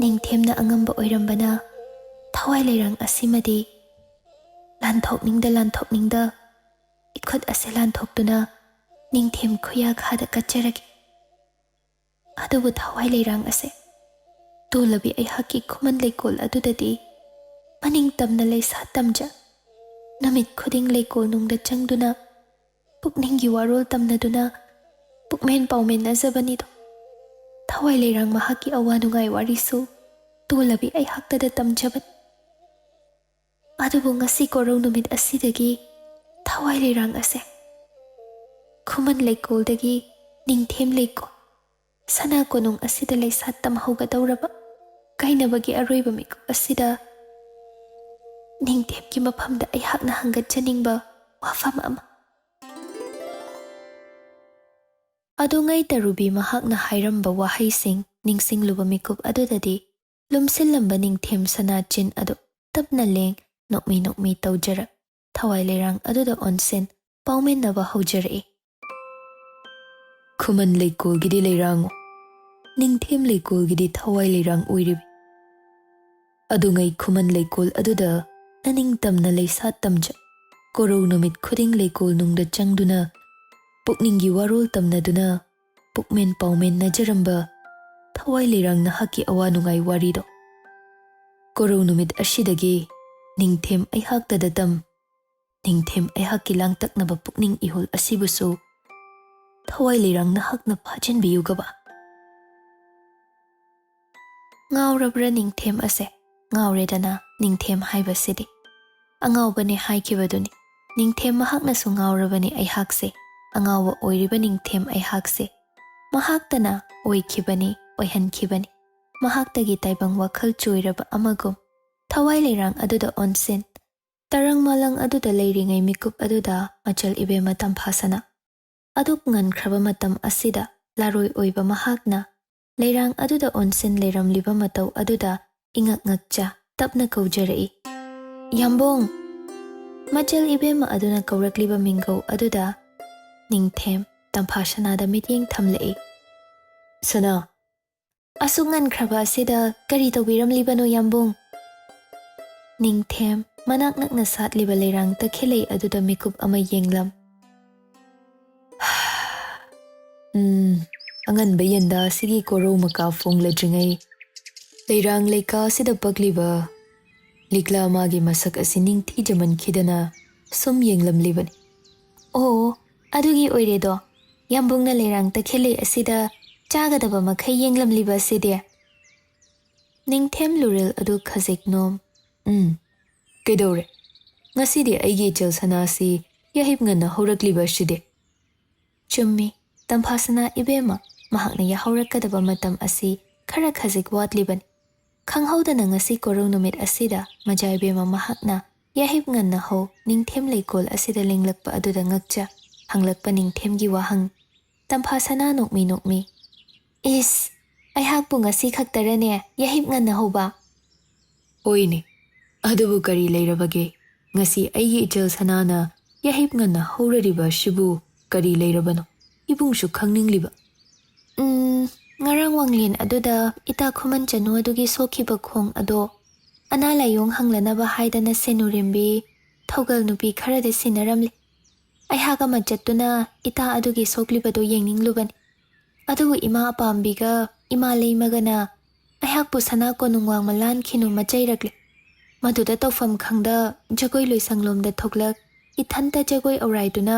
ꯅꯤꯡꯊꯦꯝꯅ ꯑꯉꯝꯕ ꯑꯣꯏꯔꯝꯕꯅ ꯊꯋꯥꯏ ꯂꯩꯔꯥꯡ ꯑꯁꯤꯃꯗꯤ ꯂꯥꯟꯊꯣꯛꯅꯤꯡꯗ ꯂꯥꯟꯊꯣꯛꯅꯤꯡꯗ ꯏꯈꯨꯠ ꯑꯁꯦ ꯂꯥꯟꯊꯣꯛꯇꯨꯅ ꯅꯤꯡꯊꯦꯝ ꯈꯨꯌꯥꯈꯥꯗ ꯀꯠꯆꯔꯒꯦ꯫ ꯑꯗꯨꯕꯨ ꯊꯋꯥꯏ ꯂꯩꯔꯥꯡ ꯑꯁꯦ ꯇꯣꯜꯂꯕꯤ ꯑꯩꯍꯥꯛꯀꯤ ꯈꯨꯃꯟ ꯂꯩꯀꯣꯜ ꯑꯗꯨꯗꯗꯤ ꯃꯅꯤꯡ ꯇꯝꯅ ꯂꯩꯁꯥ ꯇꯝꯖ ꯅꯨꯃꯤꯠ ꯈꯨꯗꯤꯡ ꯂꯩꯀꯣꯜ ꯅꯨꯡꯗ ꯆꯪꯗꯨꯅ ꯄꯨꯛꯅꯤꯡꯒꯤ ꯋꯥꯔꯣꯜ ꯇꯝꯅꯗꯨꯅ ꯄꯨꯛꯃꯦꯟ ꯄꯥꯎꯃꯦꯟꯅꯖꯕꯅꯤꯗꯣ꯫ ꯊꯋꯥꯏ ꯂꯩꯔꯥꯡ ꯃꯍꯥꯛꯀꯤ ꯑꯋꯥ ꯅꯨꯡꯉꯥꯏ ꯋꯥꯔꯤꯁꯨ ꯇꯣꯜꯂꯕꯤ ꯑꯩꯍꯥꯛꯇꯗ ꯇꯝꯖꯕꯅꯤ꯫ ꯑꯗꯨꯕꯨ ꯉꯁꯤ ꯀꯣꯔꯧ ꯅꯨꯃꯤꯠ ꯑꯁꯤꯗꯒꯤ ꯊꯋꯥꯏ ꯂꯩꯔꯥꯡ ꯑꯁꯦ ꯈꯨꯃꯟ ꯂꯩꯀꯣꯜꯗꯒꯤ ꯅꯤꯡꯊꯦꯝ ꯂꯩꯀꯣꯜ ꯁꯅꯥ ꯀꯣꯅꯨꯡ ꯑꯁꯤꯗ ꯂꯩꯁꯥ ꯇꯝꯍꯧꯒꯗꯧꯔꯕ ꯀꯥꯏꯅꯕꯒꯤ ꯑꯔꯣꯏꯕ ꯃꯤꯀꯨꯞ ꯑꯁꯤꯗ ꯅꯤꯡꯊꯦꯝꯒꯤ ꯃꯐꯝꯗ ꯑꯩꯍꯥꯛꯅ ꯍꯪꯒꯠꯆꯅꯤꯡꯕ ꯋꯥꯐꯝ ꯑꯃ꯫ ꯑꯗꯨꯉꯩ ꯇꯔꯨꯕꯤ ꯃꯍꯥꯛꯅ ꯍꯥꯏꯔꯝꯕ ꯋꯥꯍꯩꯁꯤꯡ ꯅꯤꯡꯁꯤꯡꯂꯨꯕ ꯃꯤꯀꯨꯞ ꯑꯗꯨꯗꯗꯤ ꯂꯨꯝꯁꯤꯜꯂꯝꯕ ꯅꯤꯡꯊꯦꯝ ꯁꯅꯥ ꯆꯤꯟ ꯑꯗꯨ ꯇꯞꯅ ꯂꯦꯡ, ꯅꯣꯛꯃꯤ ꯅꯣꯛꯃꯤ ꯇꯧꯖꯔꯛ ꯊꯋꯥꯏ ꯂꯩꯔꯥꯡ ꯑꯗꯨꯗ ꯑꯣꯟꯁꯤꯟ ꯄꯥꯎꯃꯤꯟꯅꯕ ꯍꯧꯖꯔꯛꯏ꯫ ꯈꯨꯃꯟ ꯂꯩꯀꯣꯜꯒꯤꯗꯤ ꯂꯩꯔꯥꯡꯉꯣ, ꯅꯤꯡꯊꯦꯝ ꯂꯩꯀꯣꯜꯒꯤꯗꯤ ꯊꯋꯥꯏ ꯂꯩꯔꯥꯡ ꯑꯣꯏꯔꯤꯕꯤ꯫ ꯑꯗꯨꯉꯩ ꯈꯨꯃꯟ ꯂꯩꯀꯣꯜ ꯑꯗꯨꯗ ꯅꯅꯤꯡ ꯇꯝꯅ ꯂꯩꯁꯥ ꯇꯝꯖ ꯀꯣꯔꯧ ꯅꯨꯃꯤꯠ ꯈꯨꯗꯤꯡ ꯂꯩꯀꯣꯜ ꯅꯨꯡꯗ ꯆꯪꯗꯨꯅ ꯄꯨꯛꯅꯤꯡꯒꯤ ꯋꯥꯔꯣꯜ ꯇꯝꯅꯗꯨꯅ ꯄꯨꯛꯃꯦꯟ ꯄꯥꯎꯃꯦꯟꯅꯖꯔꯝꯕ ꯊꯋꯥꯏ ꯂꯩꯔꯥꯡ ꯅꯍꯥꯛꯀꯤ ꯑꯋꯥ ꯅꯨꯡꯉꯥꯏ ꯋꯥꯔꯤꯗꯣ꯫ ꯀꯣꯔꯧ ꯅꯨꯃꯤꯠ ꯑꯁꯤꯗꯒꯤ ꯅꯤꯡꯊꯦꯝ ꯑꯩꯍꯥꯛꯇꯗ ꯇꯝ, ꯅꯤꯡꯊꯦꯝ ꯑꯩꯍꯥꯛꯀꯤ ꯂꯥꯡꯇꯛꯅꯕ ꯄꯨꯛꯅꯤꯡ ꯏꯍꯨꯜ ꯑꯁꯤꯕꯨꯁꯨ ꯊꯋꯥꯏ ꯂꯩꯔꯥꯡ ꯅꯍꯥꯛꯅ ꯐꯥꯖꯤꯟꯕꯤꯌꯨꯒꯕ꯫ ꯉꯥꯎꯔꯕ꯭ꯔꯥ ꯅꯤꯡꯊꯦꯝ ꯑꯁꯦ? ꯉꯥꯎꯔꯦꯗꯅ ꯅꯤꯡꯊꯦꯝ ꯍꯥꯏꯕꯁꯤꯗꯤ꯫ ꯑꯉꯥꯎꯕꯅꯦ ꯍꯥꯏꯈꯤꯕꯗꯨꯅꯤ꯫ ꯅꯤꯡꯊꯦꯝ ꯃꯍꯥꯛꯅꯁꯨ ꯉꯥꯎꯔꯕꯅꯤ ꯑꯩꯍꯥꯛꯁꯦ꯫ ꯑꯉꯥꯎꯕ ꯑꯣꯏꯔꯤꯕ ꯅꯤꯡꯊꯦꯝ ꯑꯩꯍꯥꯛꯁꯦ꯫ ꯃꯍꯥꯛꯇꯅ ꯑꯣꯏꯈꯤꯕꯅꯤ, ꯑꯣꯏꯍꯟꯈꯤꯕꯅꯤ꯫ ꯃꯍꯥꯛꯇꯒꯤ ꯇꯥꯏꯕꯪ ꯋꯥꯈꯜ ꯆꯣꯏꯔꯕ ꯑꯃꯒꯨꯝ꯫ ꯊꯋꯥꯏ ꯂꯩꯔꯥꯡ ꯑꯗꯨꯗ ꯑꯣꯟꯁꯤꯟ꯫ ꯇꯔꯪ ꯃꯥꯂꯪ ꯑꯗꯨꯗ ꯂꯩꯔꯤꯉꯩ ꯃꯤꯀꯨꯞ ꯑꯗꯨꯗ ꯃꯆꯜ ꯏꯕꯦꯝꯃ ꯇꯝꯐꯥꯁꯅꯥ꯫ ꯑꯗꯨꯛ ꯉꯟꯈ꯭ꯔꯕ ꯃꯇꯝ ꯑꯁꯤꯗ ꯂꯥꯔꯣꯏ ꯑꯣꯏꯕ ꯃꯍꯥꯛꯅ ꯂꯩꯔꯥꯡ ꯑꯗꯨꯗ ꯑꯣꯟꯁꯤꯟ ꯂꯩꯔꯝꯂꯤꯕ ꯃꯇꯧ ꯑꯗꯨꯗ ꯏꯉꯛ ꯉꯛꯆ ꯇꯞꯅ ꯀꯧꯖꯔꯛꯏ, "ꯌꯥꯝꯕꯨꯡ!" ꯃꯆꯜ ꯏꯕꯦꯝꯃ ꯑꯗꯨꯅ ꯀꯧꯔꯛꯂꯤꯕ ꯃꯤꯡꯒꯧ ꯑꯗꯨꯗ ꯅꯤꯡꯊꯦꯝ ꯇꯝꯐꯥꯁꯅꯥꯗ ꯃꯤꯠꯌꯦꯡ ꯊꯝꯂꯛꯏ꯫ "ꯁꯅꯥ!" "ꯑꯁꯨꯛ ꯉꯟꯈ꯭ꯔꯕ ꯑꯁꯤꯗ ꯀꯔꯤ ꯇꯧꯕꯤꯔꯝꯂꯤꯕꯅꯣ, ꯌꯥꯝꯕꯨꯡ?" ꯅꯤꯡꯊꯦꯝ ꯃꯅꯥꯛ ꯅꯛꯅ ꯁꯥꯠꯂꯤꯕ ꯂꯩꯔꯥꯡ ꯇꯈꯦꯜꯂꯩ ꯑꯗꯨꯗ ꯃꯤꯀꯨꯞ ꯑꯃ ꯌꯦꯡꯂꯝ꯫ "ꯎꯝ, ꯑꯉꯟꯕ ꯌꯦꯟꯗꯥ ꯑꯁꯤꯒꯤ ꯀꯣꯔꯧ ꯃꯀꯥ ꯐꯣꯡꯂꯗ꯭ꯔꯤꯉꯩ ꯂꯩꯔꯥꯡ ꯂꯩꯀꯥ ꯑꯁꯤꯗ ꯄꯛꯂꯤꯕ ꯂꯤꯛꯂꯥ ꯃꯥꯒꯤ ꯃꯁꯛ ꯑꯁꯤ ꯅꯤꯡꯊꯤꯖꯃꯟꯈꯤꯗꯅ ꯁꯨꯝ ꯌꯦꯡꯂꯝꯂꯤꯕꯅꯤ꯫" "ꯑꯣ, ꯑꯗꯨꯒꯤ ꯑꯣꯏꯔꯦꯗꯣ, ꯌꯥꯝꯕꯨꯡꯅ ꯂꯩꯔꯥꯡ ꯇꯈꯦꯜꯂꯩ ꯑꯁꯤꯗ ꯆꯥꯒꯗꯕ ꯃꯈꯩ ꯌꯦꯡꯂꯝꯂꯤꯕ ꯑꯁꯤꯗꯤ?" ꯅꯤꯡꯊꯦꯝ ꯂꯨꯔꯦꯜ ꯑꯗꯨ ꯈꯖꯤꯛ ꯅꯣꯝ꯫ "ꯎꯝ, ꯀꯩꯗꯧꯔꯦ? ꯉꯁꯤꯗꯤ ꯑꯩꯒꯤ ꯏꯆꯜ ꯁꯅꯥꯁꯤ ꯌꯥꯍꯤꯞ ꯉꯟꯅ ꯍꯧꯔꯛꯂꯤꯕ ꯑꯁꯤꯗꯤ?" "ꯆꯨꯝꯃꯤ, ꯇꯝꯐꯥꯁꯅꯥ ꯏꯕꯦꯝꯃ, ꯃꯍꯥꯛꯅ ꯌꯥꯍꯧꯔꯛꯀꯗꯕ ꯃꯇꯝ ꯑꯁꯤ ꯈꯔ ꯈꯖꯤꯛ ꯋꯥꯠꯂꯤꯕꯅꯤ꯫" ꯈꯪꯍꯧꯗꯅ ꯉꯁꯤ ꯀꯣꯔꯧ ꯅꯨꯃꯤꯠ ꯑꯁꯤꯗ ꯃꯖꯥ ꯏꯕꯦꯝꯃ ꯃꯍꯥꯛꯅ ꯌꯥꯍꯤꯞ ꯉꯟꯅ ꯍꯧ ꯅꯤꯡꯊꯦꯝ ꯂꯩꯀꯣꯜ ꯑꯁꯤꯗ ꯂꯦꯡꯂꯛꯄ ꯑꯗꯨꯗ ꯉꯛꯆ ꯍꯪꯂꯛꯄ ꯅꯤꯡꯊꯦꯝꯒꯤ ꯋꯥꯍꯪ꯫ ꯇꯝꯐꯥꯁꯅꯥ ꯅꯣꯛꯃꯤ ꯅꯣꯛꯃꯤ, "ꯏꯁ, ꯑꯩꯍꯥꯛꯄꯨ ꯉꯁꯤ ꯈꯛꯇꯔꯅꯦ ꯌꯥꯍꯤꯞ ꯉꯟꯅ ꯍꯧꯕ?" "ꯍꯣꯏꯅꯦ, ꯑꯗꯨꯕꯨ ꯀꯔꯤ ꯂꯩꯔꯕꯒꯦ? ꯉꯁꯤ ꯑꯩꯒꯤ ꯏꯆꯜ ꯁꯅꯥꯅ ꯌꯥꯍꯤꯞ ꯉꯟꯅ ꯍꯧꯔꯔꯤꯕ ꯑꯁꯤꯕꯨ ꯀꯔꯤ ꯂꯩꯔꯕꯅꯣ? ꯏꯕꯨꯡꯁꯨ ꯈꯪꯅꯤꯡꯂꯤꯕ꯫" "ꯎꯝ, ꯉꯔꯥꯡ ꯋꯥꯡꯂꯦꯟ ꯑꯗꯨꯗ ꯏꯇꯥ ꯈꯨꯃꯟ ꯆꯅꯨ ꯑꯗꯨꯒꯤ ꯁꯣꯛꯈꯤꯕ ꯈꯣꯡ ꯑꯗꯣ ꯑꯅꯥ ꯂꯥꯏꯌꯣꯡ ꯍꯪꯂꯅꯕ ꯍꯥꯏꯗꯅ ꯁꯦꯅꯨꯔꯦꯝꯕꯤ ꯊꯧꯒꯜ ꯅꯨꯄꯤ ꯈꯔꯗ ꯁꯤꯟꯅꯔꯝꯂꯦ꯫ ꯑꯩꯍꯥꯛ ꯑꯃ ꯆꯠꯇꯨꯅ ꯏꯇꯥ ꯑꯗꯨꯒꯤ ꯁꯣꯛꯂꯤꯕꯗꯨ ꯌꯦꯡꯅꯤꯡꯂꯨꯕꯅꯤ꯫ ꯑꯗꯨꯕꯨ ꯏꯃꯥ ꯑꯄꯥꯝꯕꯤꯒ ꯏꯃꯥ ꯂꯩꯃꯒꯅ ꯑꯩꯍꯥꯛꯄꯨ ꯁꯅꯥ ꯀꯣꯅꯨꯡ ꯋꯥꯡꯃ ꯂꯥꯟꯈꯤꯅꯨ ꯃꯆꯩꯔꯛꯂꯦ꯫ ꯃꯗꯨꯗ ꯇꯧꯐꯝ ꯈꯪꯗ ꯖꯒꯣꯏ ꯂꯣꯏꯁꯪꯂꯣꯝꯗ ꯊꯣꯛꯂꯛ ꯏꯊꯟꯇ ꯖꯒꯣꯏ ꯑꯧꯔꯥꯏꯗꯨꯅ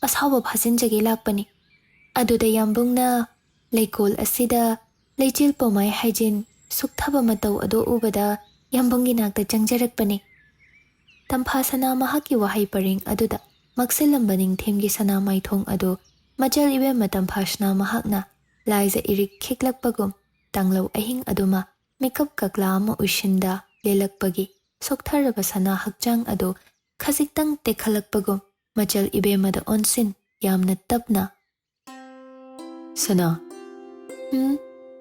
ꯑꯁꯥꯎꯕ ꯐꯥꯖꯤꯟꯖꯒꯦ ꯂꯥꯛꯄꯅꯤ꯫" ꯑꯗꯨꯗ ꯌꯥꯝꯕꯨꯡꯅ ꯂꯩꯀꯣꯜ ꯑꯁꯤꯗ ꯂꯩꯆꯤꯜ ꯄꯣꯃꯥꯏ ꯍꯥꯏꯖꯤꯟ ꯁꯨꯛꯊꯕ ꯃꯇꯧ ꯑꯗꯨ ꯎꯕꯗ ꯌꯥꯝꯕꯨꯡꯒꯤ ꯅꯥꯛꯇ ꯆꯪꯖꯔꯛꯄꯅꯤ꯫ ꯇꯝꯐꯥ ꯁꯅꯥ ꯃꯍꯥꯛꯀꯤ ꯋꯥꯍꯩ ꯄꯔꯦꯡ ꯑꯗꯨꯗ ꯃꯛꯁꯤꯜꯂꯝꯕ ꯅꯤꯡꯊꯦꯝꯒꯤ ꯁꯅꯥ ꯃꯥꯏꯊꯣꯡ ꯑꯗꯨ ꯃꯆꯜ ꯏꯕꯦꯝꯃ ꯇꯝꯐꯥ ꯁꯅꯥ ꯃꯍꯥꯛꯅ ꯂꯥꯏꯖ ꯏꯔꯤꯛ ꯈꯤꯛꯂꯛꯄꯒꯨꯝ ꯇꯥꯡꯂꯧ ꯑꯍꯤꯡ ꯑꯗꯨꯃ ꯃꯤꯀꯞ ꯀꯛꯂꯥ ꯑꯃ ꯎꯏꯁꯤꯟꯗ ꯂꯦꯜꯂꯛꯄꯒꯤ ꯁꯣꯛꯊꯔꯕ ꯁꯅꯥ ꯍꯛꯆꯥꯡ ꯑꯗꯨ ꯈꯖꯤꯛꯇꯪ ꯇꯦꯛꯈꯠꯂꯛꯄꯒꯨꯝ ꯃꯆꯜ ꯏꯕꯦꯝꯃꯗ ꯑꯣꯟꯁꯤꯟ ꯌꯥꯝꯅ ꯇꯞꯅ, "ꯁꯅꯥ, ꯎꯝ,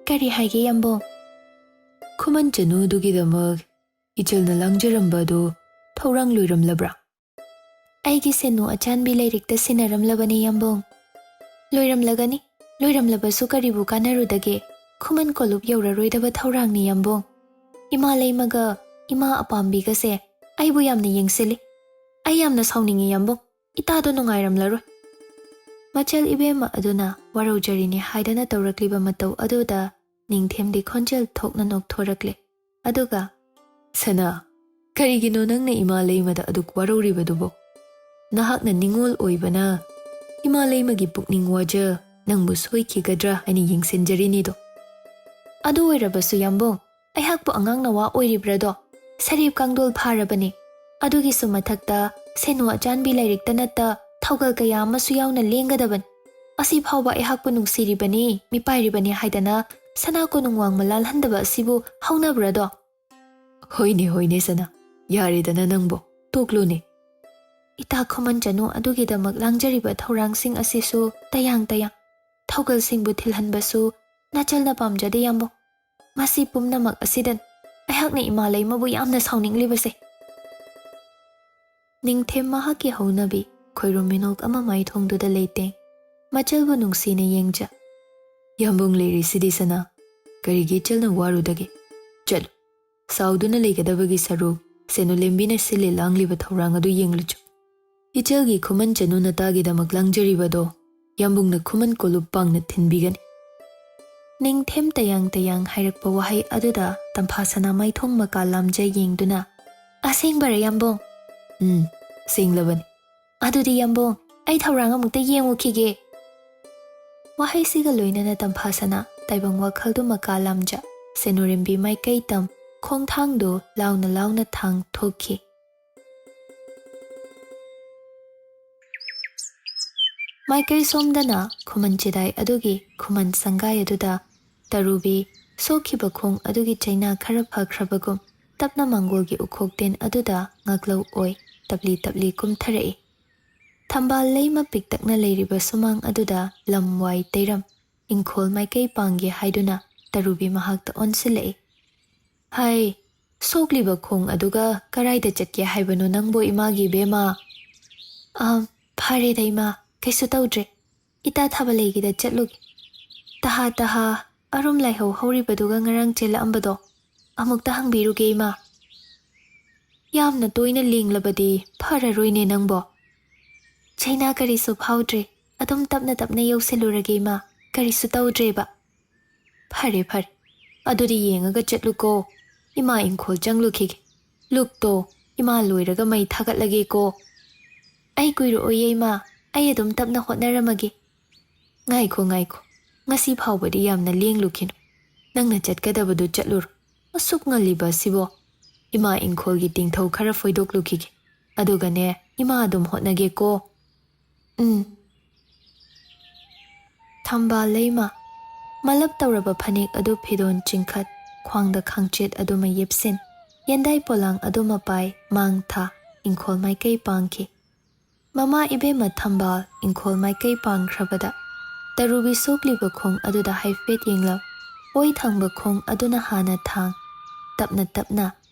ꯀꯔꯤ ꯍꯥꯏꯒꯦ ꯌꯥꯝꯕꯨꯡ?" "ꯈꯨꯃꯟ ꯆꯅꯨꯗꯨꯒꯤꯗꯃꯛ ꯏꯆꯜꯅ ꯂꯥꯡꯖꯔꯝꯕ ꯑꯗꯨ ꯊꯧꯔꯥꯡ ꯂꯣꯏꯔꯝꯂꯕ꯭ꯔꯥ?" "ꯑꯩꯒꯤ ꯁꯦꯅꯨ ꯑꯆꯥꯟꯕꯤ ꯂꯥꯏꯔꯤꯛꯇ ꯁꯤꯟꯅꯔꯝꯂꯕꯅꯤ ꯌꯥꯝꯕꯨꯡ꯫ ꯂꯣꯏꯔꯝꯂꯒꯅꯤ, ꯂꯣꯏꯔꯝꯂꯕꯁꯨ ꯀꯔꯤꯕꯨ ꯀꯥꯟꯅꯔꯨꯗꯒꯦ? ꯈꯨꯃꯟ ꯀꯣꯂꯨꯞ ꯌꯧꯔꯔꯣꯏꯗꯕ ꯊꯧꯔꯥꯡꯅꯤ ꯌꯥꯝꯕꯨꯡ꯫ ꯏꯃꯥ ꯂꯩꯃꯒ ꯏꯃꯥ ꯑꯄꯥꯝꯕꯤꯒꯁꯦ ꯑꯩꯕꯨ ꯌꯥꯝꯅ ꯌꯦꯡꯁꯤꯜꯂꯤ꯫ ꯑꯩ ꯌꯥꯝꯅ ꯁꯥꯎꯅꯤꯡꯉꯤ ꯌꯥꯝꯕꯨꯡ꯫ ꯏꯇꯥꯗꯣ ꯅꯨꯡꯉꯥꯏꯔꯝꯂꯔꯣꯏ꯫" ꯃꯆꯜ ꯏꯕꯦꯝꯃ ꯑꯗꯨꯅ ꯋꯥꯔꯧꯖꯔꯤꯅꯤ ꯍꯥꯏꯗꯅ ꯇꯧꯔꯛꯂꯤꯕ ꯃꯇꯧ ꯑꯗꯨꯗ ꯅꯤꯡꯊꯦꯝꯗꯤ ꯈꯣꯟꯖꯦꯜ ꯊꯣꯛꯅ ꯅꯣꯛꯊꯣꯔꯛꯂꯦ꯫ ꯑꯗꯨꯒ, "ꯁꯅꯥ, ꯀꯔꯤꯒꯤꯅꯣ ꯅꯪꯅ ꯏꯃꯥ ꯂꯩꯃꯗ ꯑꯗꯨꯛ ꯋꯥꯔꯧꯔꯤꯕꯗꯨꯕꯣ? ꯅꯍꯥꯛꯅ ꯅꯤꯡꯉꯣꯜ ꯑꯣꯏꯕꯅ ꯏꯃꯥ ꯂꯩꯃꯒꯤ ꯄꯨꯛꯅꯤꯡ ꯋꯥꯖ ꯅꯪꯕꯨ ꯁꯣꯏꯈꯤꯒꯗ꯭ꯔꯥ ꯍꯥꯏꯅ ꯌꯦꯡꯁꯤꯟꯖꯔꯤꯅꯤꯗꯣ꯫" "ꯑꯗꯨ ꯑꯣꯏꯔꯕꯁꯨ ꯌꯥꯝꯕꯨꯡ, ꯑꯩꯍꯥꯛꯄꯨ ꯑꯉꯥꯡ ꯅꯋꯥ ꯑꯣꯏꯔꯤꯕ꯭ꯔꯥꯗꯣ? ꯁꯔꯤꯞ ꯀꯥꯡꯗꯣꯜ ꯐꯥꯔꯕꯅꯤ꯫ ꯑꯗꯨꯒꯤꯁꯨ ꯃꯊꯛꯇ ꯁꯦꯅꯨ ꯑꯆꯥꯟꯕꯤ ꯂꯥꯏꯔꯤꯛꯇ ꯅꯠꯇ ꯊꯧꯒꯜ ꯀꯌꯥ ꯑꯃꯁꯨ ꯌꯥꯎꯅ ꯂꯦꯡꯒꯗꯕꯅꯤ꯫ ꯑꯁꯤ ꯐꯥꯎꯕ ꯑꯩꯍꯥꯛꯄꯨ ꯅꯨꯡꯁꯤꯔꯤꯕꯅꯤ, ꯃꯤꯄꯥꯏꯔꯤꯕꯅꯤ ꯍꯥꯏꯗꯅ ꯁꯅꯥ ꯀꯣꯅꯨꯡ ꯋꯥꯡꯃ ꯂꯥꯜꯍꯟꯗꯕ ꯑꯁꯤꯕꯨ ꯍꯧꯅꯕ꯭ꯔꯥꯗꯣ?" "ꯍꯣꯏꯅꯦ, ꯍꯣꯏꯅꯦ ꯁꯅꯥ, ꯌꯥꯔꯦꯗꯅ ꯅꯪꯕꯨ, ꯇꯣꯛꯂꯨꯅꯦ꯫" "ꯏꯇꯥ ꯈꯨꯃꯟ ꯆꯅꯨ ꯑꯗꯨꯒꯤꯗꯃꯛ ꯂꯥꯡꯖꯔꯤꯕ ꯊꯧꯔꯥꯡꯁꯤꯡ ꯑꯁꯤꯁꯨ ꯇꯌꯥꯡ ꯇꯌꯥꯡ ꯊꯧꯒꯜꯁꯤꯡꯕꯨ ꯊꯤꯜꯍꯟꯕꯁꯨ ꯅꯆꯜꯅ ꯄꯥꯝꯖꯗꯦ ꯌꯥꯝꯕꯨꯡ꯫ ꯃꯁꯤ ꯄꯨꯝꯅꯃꯛ ꯑꯁꯤꯗꯅꯤ ꯑꯩꯍꯥꯛꯅ ꯏꯃꯥ ꯂꯩꯃꯕꯨ ꯌꯥꯝꯅ ꯁꯥꯎꯅꯤꯡꯂꯤꯕꯁꯦ꯫" ꯅꯤꯡꯊꯦꯝ ꯃꯍꯥꯛꯀꯤ ꯍꯧꯅꯕꯤ ꯈꯣꯏꯔꯨꯝ ꯃꯤꯅꯣꯛ ꯑꯃ ꯃꯥꯏꯊꯣꯡꯗꯨꯗ ꯂꯩꯇꯦꯡ ꯃꯆꯜꯕꯨ ꯅꯨꯡꯁꯤꯅ ꯌꯦꯡꯖ, "ꯌꯥꯝꯕꯨꯡ ꯂꯩꯔꯤꯁꯤꯗꯤ ꯁꯅꯥ, ꯀꯔꯤꯒꯤ ꯏꯆꯜꯅ ꯋꯥꯔꯨꯗꯒꯦ? ꯆꯠꯂꯨ, ꯁꯥꯎꯗꯨꯅ ꯂꯩꯒꯗꯕꯒꯤ ꯁꯔꯨꯛ ꯁꯦꯅꯨ ꯂꯦꯝꯕꯤꯅ ꯁꯤꯜꯂꯤ ꯂꯥꯡꯂꯤꯕ ꯊꯧꯔꯥꯡ ꯑꯗꯨ ꯌꯦꯡꯂꯨꯆꯣ꯫ ꯏꯆꯜꯒꯤ ꯈꯨꯃꯟ ꯆꯅꯨ ꯅꯇꯥꯒꯤꯗꯃꯛ ꯂꯥꯡꯖꯔꯤꯕꯗꯣ ꯌꯥꯝꯕꯨꯡꯅ ꯈꯨꯃꯟ ꯀꯣꯂꯨꯞ ꯄꯥꯡꯅ ꯊꯤꯟꯕꯤꯒꯅꯤ꯫" ꯅꯤꯡꯊꯦꯝ ꯇꯌꯥꯡ ꯇꯌꯥꯡ ꯍꯥꯏꯔꯛꯄ ꯋꯥꯍꯩ ꯑꯗꯨꯗ ꯇꯝꯐꯥ ꯁꯅꯥ ꯃꯥꯏꯊꯣꯡ ꯃꯀꯥ ꯂꯥꯝꯖ ꯌꯦꯡꯗꯨꯅ, "ꯑꯁꯦꯡꯕꯔ ꯌꯥꯝꯕꯨꯡ?" "ꯎꯝ, ꯁꯦꯡꯂꯕꯅꯤ꯫" "ꯑꯗꯨꯗꯤ ꯌꯥꯝꯕꯨꯡ, ꯑꯩ ꯊꯧꯔꯥꯡ ꯑꯃꯨꯛꯇ ꯌꯦꯡꯉꯨꯈꯤꯒꯦ꯫" ꯋꯥꯍꯩꯁꯤꯒ ꯂꯣꯏꯅꯅ ꯇꯝꯐꯥꯁꯅꯥ ꯇꯥꯏꯕꯪ ꯋꯥꯈꯜꯗꯨ ꯃꯀꯥ ꯂꯥꯝꯖ, ꯁꯦꯅꯨꯔꯦꯝꯕꯤ ꯃꯥꯏꯀꯩ ꯇꯝ, ꯈꯣꯡꯊꯥꯡꯗꯨ ꯂꯥꯎꯅ ꯂꯥꯎꯅ ꯊꯥꯡ ꯊꯣꯛꯈꯤ꯫ ꯃꯥꯏꯀꯩ ꯁꯣꯝꯗꯅ ꯈꯨꯃꯟ ꯆꯤꯗꯥꯏ ꯑꯗꯨꯒꯤ ꯈꯨꯃꯟ ꯁꯪꯒꯥꯏ ꯑꯗꯨꯗ ꯇꯔꯨꯕꯤ ꯁꯣꯛꯈꯤꯕ ꯈꯣꯡ ꯑꯗꯨꯒꯤ ꯆꯩꯅꯥ ꯈꯔ ꯐꯈ꯭ꯔꯕꯒꯨꯝ ꯇꯞꯅ ꯃꯥꯡꯒꯣꯜꯒꯤ ꯎꯈꯣꯛꯇꯦꯟ ꯑꯗꯨꯗ ꯉꯥꯛꯂꯧ ꯑꯣꯏ ꯇꯞꯂꯤ ꯇꯞꯂꯤ ꯀꯨꯝꯊꯔꯛꯏ꯫ ꯊꯝꯕꯥꯜ ꯂꯩꯃ ꯄꯤꯛꯇꯛꯅ ꯂꯩꯔꯤꯕ ꯁꯨꯃꯥꯡ ꯑꯗꯨꯗ ꯂꯝ ꯋꯥꯏ ꯇꯩꯔꯝ, ꯏꯪꯈꯣꯜ ꯃꯥꯏꯀꯩ ꯄꯥꯡꯒꯦ ꯍꯥꯏꯗꯨꯅ ꯇꯔꯨꯕꯤ ꯃꯍꯥꯛꯇ ꯑꯣꯟꯁꯤꯜꯂꯛꯏ꯫ "ꯍꯥꯏ, ꯁꯣꯛꯂꯤꯕ ꯈꯣꯡ ꯑꯗꯨꯒ ꯀꯔꯥꯏꯗ ꯆꯠꯀꯦ ꯍꯥꯏꯕꯅꯣ ꯅꯪꯕꯣ, ꯏꯃꯥꯒꯤ ꯏꯕꯦꯝꯃ?" "ꯑꯥ, ꯐꯔꯦꯗ ꯏꯃꯥ, ꯀꯩꯁꯨ ꯇꯧꯗ꯭ꯔꯦ꯫ ꯏꯇꯥ ꯊꯥꯕ ꯂꯩꯒꯤꯗ ꯆꯠꯂꯨꯒꯦ꯫ ꯇꯍꯥ ꯇꯍꯥ ꯑꯔꯨꯝ ꯂꯥꯏꯍꯧ ꯍꯧꯔꯤꯕꯗꯨꯒ ꯉꯔꯥꯡ ꯆꯦꯜꯂꯛꯑꯝꯕꯗꯣ ꯑꯃꯨꯛꯇ ꯍꯪꯕꯤꯔꯨꯒꯦ ꯏꯃꯥ꯫ ꯌꯥꯝꯅ ꯇꯣꯏꯅ ꯂꯦꯡꯂꯕꯗꯤ ꯐꯔꯔꯣꯏꯅꯦ ꯅꯪꯕꯣ꯫" "ꯆꯩꯅꯥ ꯀꯔꯤꯁꯨ ꯐꯥꯎꯗ꯭ꯔꯦ, ꯑꯗꯨꯝ ꯇꯞꯅ ꯇꯞꯅ ꯌꯧꯁꯤꯜꯂꯨꯔꯒꯦ ꯏꯃꯥ, ꯀꯔꯤꯁꯨ ꯇꯧꯗ꯭ꯔꯦꯕ꯫" "ꯐꯔꯦ ꯐꯔꯦ, ꯑꯗꯨꯗꯤ ꯌꯦꯡꯉꯒ ꯆꯠꯂꯨꯀꯣ꯫ ꯏꯃꯥ ꯏꯪꯈꯣꯜ ꯆꯪꯂꯨꯈꯤꯒꯦ꯫ ꯂꯨꯛꯇꯣ ꯏꯃꯥ ꯂꯣꯏꯔꯒ ꯃꯩ ꯊꯥꯒꯠꯂꯒꯦꯀꯣ꯫" "ꯑꯩ ꯀꯨꯏꯔꯛꯑꯣꯏꯌꯦ ꯏꯃꯥ, ꯑꯩ ꯑꯗꯨꯝ ꯇꯞꯅ ꯍꯣꯠꯅꯔꯝꯃꯒꯦ꯫" "ꯉꯥꯏꯈꯣ ꯉꯥꯏꯈꯣ, ꯉꯁꯤ ꯐꯥꯎꯕꯗꯤ ꯌꯥꯝꯅ ꯂꯦꯡꯂꯨꯈꯤꯅꯨ꯫ ꯅꯪꯅ ꯆꯠꯀꯗꯕꯗꯨ ꯆꯠꯂꯨꯔꯣ꯫ ꯑꯁꯨꯛ ꯉꯜꯂꯤꯕ ꯑꯁꯤꯕꯣ? ꯏꯃꯥ ꯏꯪꯈꯣꯜꯒꯤ ꯇꯤꯡꯊꯧ ꯈꯔ ꯐꯣꯏꯗꯣꯛꯂꯨꯈꯤꯒꯦ꯫ ꯑꯗꯨꯒꯅꯦ, ꯏꯃꯥ ꯑꯗꯨꯝ ꯍꯣꯠꯅꯒꯦꯀꯣ꯫" "ꯎꯝ꯫" ꯊꯝꯕꯥꯜ ꯂꯩꯃ ꯃꯂꯞ ꯇꯧꯔꯕ ꯐꯅꯦꯛ ꯑꯗꯨ ꯐꯤꯗꯣꯟ ꯆꯤꯡꯈꯠ, ꯈ꯭ꯋꯥꯡꯗ ꯈꯥꯡꯆꯦꯠ ꯑꯗꯨꯃ ꯌꯦꯞꯁꯤꯟ, ꯌꯦꯟꯗꯥꯏ ꯄꯣꯂꯥꯡ ꯑꯗꯨꯃ ꯄꯥꯏ, ꯃꯥꯡ ꯊꯥ, ꯏꯪꯈꯣꯜ ꯃꯥꯏꯀꯩ ꯄꯥꯡꯈꯤ꯫ ꯃꯃꯥ ꯏꯕꯦꯝꯃ ꯊꯝꯕꯥꯜ ꯏꯪꯈꯣꯜ ꯃꯥꯏꯀꯩ ꯄꯥꯡꯈ꯭ꯔꯕꯗ ꯇꯔꯨꯕꯤ ꯁꯣꯛꯂꯤꯕ ꯈꯣꯡ ꯑꯗꯨꯗ ꯍꯥꯏꯐꯦꯠ ꯌꯦꯡꯂꯝ꯫ ꯑꯣꯏ ꯊꯪꯕ ꯈꯣꯡ ꯑꯗꯨꯅ ꯍꯥꯟꯅ ꯊꯥꯡ ꯇꯞꯅ ꯇꯞꯅ